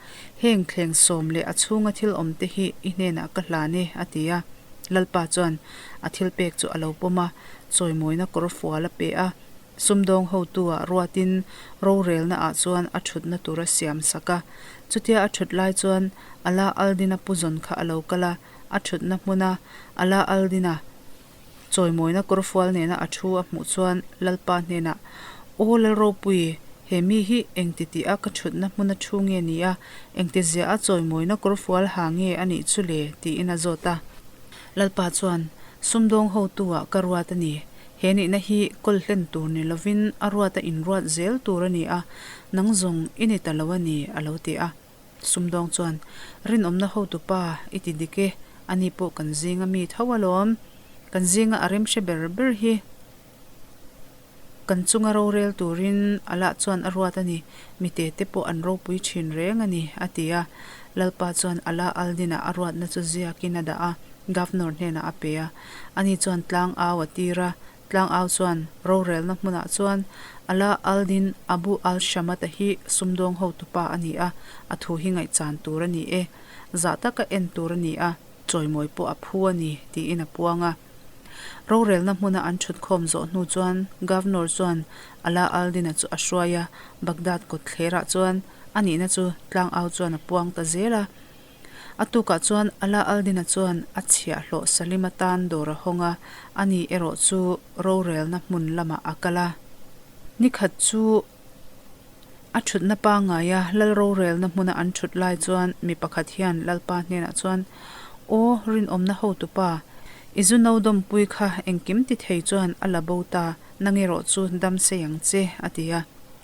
heng thleng 10 leh a chhunga thil awmte hi i hnenah ka hlan e, a ti a. Lalpa chuan a thil pek chu a lo pawm a, chawimawina kawr fual a pe a. Sumdawng hotu-ah ruatin rorelna ah chuan a thutna tur a siam sak a. Chutia a thut lai chuan Ala al-Din-a pu zawn kha a lo kal a, a thutna hmuna Ala al-Din-a Chawimawina kawrfual nena a thu a hmuh chuan Lalpa hnenah, Aw Lalropui, he mi hi engti tih a ka thutna hmuna thu nge ni a, engti zia a chawimawina kawrfual ha nge a nih chu le? tiin a zawt a. Lalpa chuan, Sumdawng hotu-ah ka ruat a ni. He nihna hi kawl hlen tur ni lovin a ruat a inruat zel tur a ni a, nang zawng i ni ta lo a ni, a lo ti a. Sumdawng chuan, Rinawmna hotupa i ti dik e, ani pawh kan zinga mi tho alawm. Kan zinga a remhre ber ber hi kan chunga rorel turin a lah chuan a ruat a ni, mi tete pawh an ropui thin reng a ni, a ti a. Lalpa chuan Ala al-Din-ah a ruatna chu ziakin a dah a, Governor hnenah a pe a. Ani chuan tlang au a tir a, Tlangau chuan rorelna hmunah chuan Ala al-Din Abu al-Shamat-a hi sumdawng hotupa a ni a, a thu hi ngaihchan tur a ni e, zah taka en tur a ni a, chawimawi pawh a phu a ni, tiin a puang a. Rorelna hmuna an thutkhawm zawh hnu chuan Governor chuan Ala al-Din-a chu a hruai a, Baghdad kawtthlerah chuan a nihna chu tlangau chuan a puang ta zel a. A tukah chuan Ala al-Din-a chuan a chhiahhlawh Salim atan dawr a hawng a, ani erawh chu rorelna hmun lamah a kal a. Nikhat chu a thutna pangaia lal rorelna hmuna an thut lai chuan mi pakhat hian Lalpa hnenah chuan, Aw, rinawmna hotupa, i zu no dawmpui kha engkim ti thei chuan a la bo ta, nang erawh chu dam sei ang che, a ti a.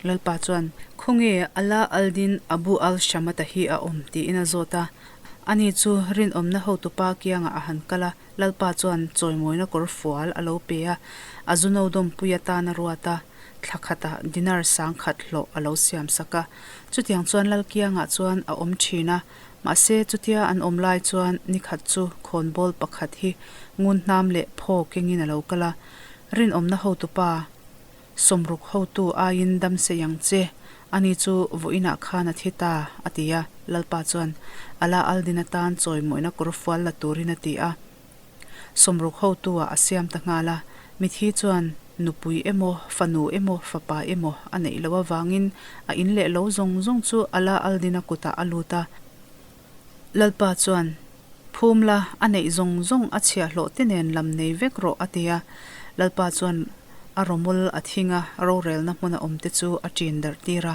Lalpa chuan, Khawnge Ala al-Din Abu al-Shamata hi a awm? tiin a zawt a. Ani chu rinawmna hotupa kiangah a han kal a, Lalpa chuan chawimawina kawr fual a lo pe a, a zuno dawmpui atan a ruat a, thla khatah dinar sangkhat hlawh a lo siam sak a. Chutiang chuan Lal kiangah chuan a awm thin a, mahse chutia an awm lai chuan nikhat chu khawnbawl pakhat hi ngun hnam leh phaw kengin a lo kal a, rinawmna hotupa Sawmruk hotu aiin dam sei ang che, ani chu vawiinah khan a thi ta, a ti a. Lalpa chuan Ala Aldin atan chawimawina kawr fual la turin a ti a. Sawmruk hotu-ah a siam ta nghal a, mithi chuan nupui emaw, fanu emaw, fapa emaw a neih loh avangin a in leh lo zawng zawng chu Ala Aldin-a kutah a lut a. Lalpa chuan, Phum la, a neih zawng zawng a chhiahhlawh te nen lam nei vek rawh, a ti a. Lalpa chuan a rawmul a thing a, rorelna hmuna awmte chu a ṭin darh tir a.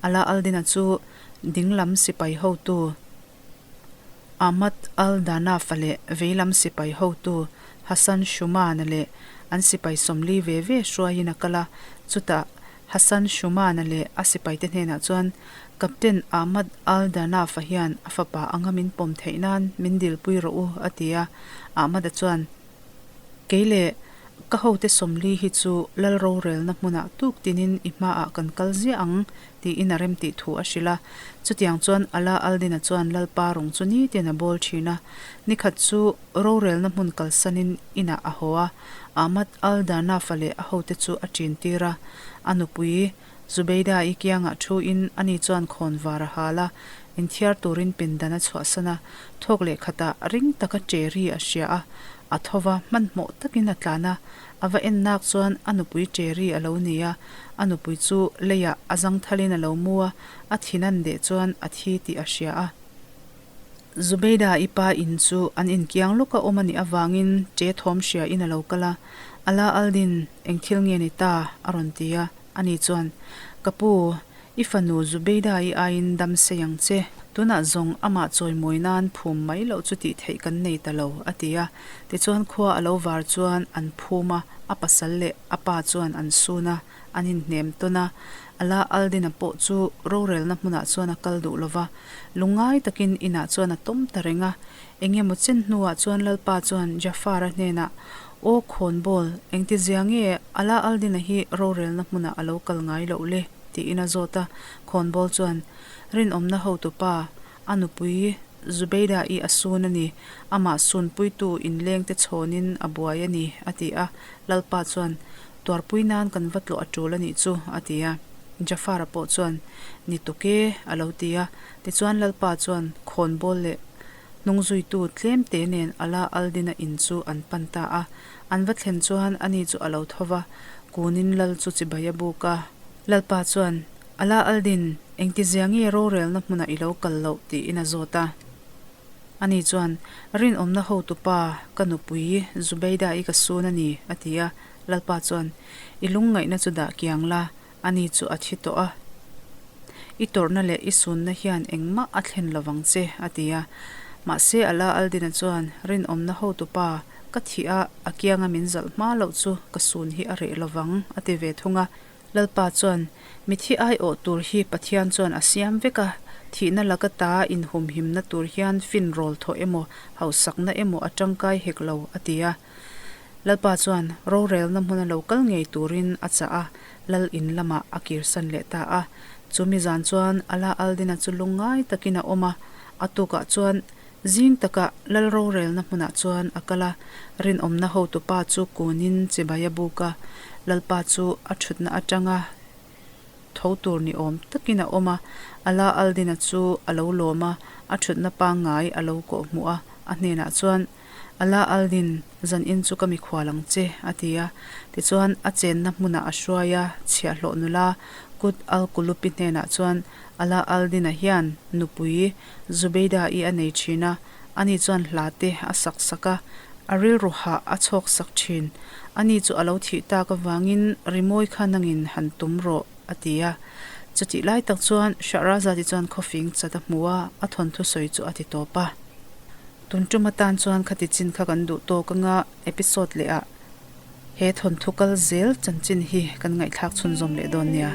Ala Aldina chu dinglam sipai hotu Ahmad al-Danaf-a leh veilam sipai hotu Hassan Shuman-a leh an sipai 40 ve ve hruaiin a kal a, chutah Hassan Shuman-a leh a sipaite hnenah chuan Captain Ahmad al-Danaf-a hian a fapa anga min pawm theih nan min dilpui rawh u, a ti a. Ahmad-a chuan, Kei leh ka hote 40 hi chu lal rorelna hmunah tuk tinin i hmaah kan kal ziah ang, tiin a remtih thu a hrilh a. Chutiang chuan Ala al-Din-a chuan Lalpa rawng chu nitin a bawl thin a. Nikhat chu rorelna hmun kalsanin inah a haw a. Ahmad al-Danaf-a leh a hote chu a ṭin tir a. A nupui Zubeida-i kiangah thu-in ani chuan khawn var a hal a, inthiar turin pindan a chhuahsan a. Thawk leh khatah ring taka ṭe ri a hria a, a tho va, hmanhmawh takin a tlan a. A va en nak chuan a nupui ṭe ri a lo ni a, a nupui chu leiah a zangthalin a lo mu a, a thinan deh chuan a thi tih a hria a. Zubeida i pa in chu an inkiang lawka awm a nih avangin ṭe thawm hria in a lo kal a, Ala Aldin, eng thil nge ni ta? a rawn ti a, ani chuan, Ka pu, i fanu Zubeida i aiin dam sei ang che, tunah zawng amah chawimawi nan phum mai loh chu tih theih kan nei ta lo, a ti a. Tichuan khua a lo var chuan an phum a, a pasal leh a pa chuan an sun a. An inhnem tawn a, Ala Aldina pawh chu rorelna hmunah chuan a kal duh lo va, lungngai takin inah chuan a tawm ta reng a. Eng emaw chen hnuah chuan Lalpa chuan Jafar-a hnenah, Aw khawnbawl, engtizia nge Ala Aldina hi rorelna hmunah a lo kal ngai loh le? tiin a zawt a. Khawnbawl chuan, Rinawmna hotupa, a nupui Zubeida-i a sun a ni, amah sunpuitu inlengte chhawnin a buai a ni, a ti a. Lalpa chuan, Tuarpui nan kan va tlawh a tul a nih chu, a ti a. Jafar-a pawh chuan, Ni tuk e, a lo ti a. Tichuan Lalpa chuan khawnbawl leh hnungzuitu tlemte nen Ala al-Din-a in chu an pan ta a. An va thlen chuan ani chu a lo tho va, kunin lal chu chibai a buk a. Lalpa chuan, Ala al-Din, engtizia nge rorelna hmunah i lo kal loh? tiin a zawt a. Ani chuan, Rinawmna hotupa, ka nupui Zubeida-i ka sun a ni, a ti a. Lalpa chuan, I lungngaihna chu dah kiang la, ani chu a thi tawh a. I tawrhna leh i sunna hian engmah a thlen lo vang che, a ti a. Mahse Ala Aldina chuan, Rinawmna hotupa, ka thih a, a kianga min zalh hma loh chu ka sun hi a reh lo vang, a ti ve thung a. Lalpa chuan, Mithi aiawh tur hi Pathian chuan a siam vek a, thihna laka ta inhumhimna tur hian fin rawl thawh emaw, hausakna emaw a tangkai hek lo, a ti a. Lalpa chuan rorelna hmuna lo kal ngei turin a chah a, Lal in lamah a kirsan leh ta a. Chu mi zan chuan Ala Aldina chu lungngai takin a awm a, a tukah chuan Zing takah lal rorelna hmunah chuan a kal a, rinawmna hotupa chu kunin chibai a buk a, Lalpa chu a thutna atanga tho tur ni awm takin a awm a, Ala Aldina chu a lo lawm a, a thutna pangngai a lo kawh hmuh a, a hnenah chuan, Ala Aldin, zanin chu ka mikhual ang che, a ti a. Tichuan, a chenna hmunah a hruai a, chhiahhlawh nula Kut al-Kulupi hnenah chuan Ala Aldina hian nupui Zubeida-i a nei thin a, ani chuan hla te a sak sak a, a rilru hah a chhawk sak thin. Ani chu a lo thih tak avangin rimawi kha nangin han tum rawh, a ti a. Chutih lai tak chuan Shahrazad-i chuan khawfing chat a hmu a, a thawnthu sawi chu a ti tawp a. Tun tum atan chuan khati chin kha kan duh tawk anga episode leh ah he thawnthu kal zel chanchin hi kan ngaihthlak chhunzawm leh dawn nia.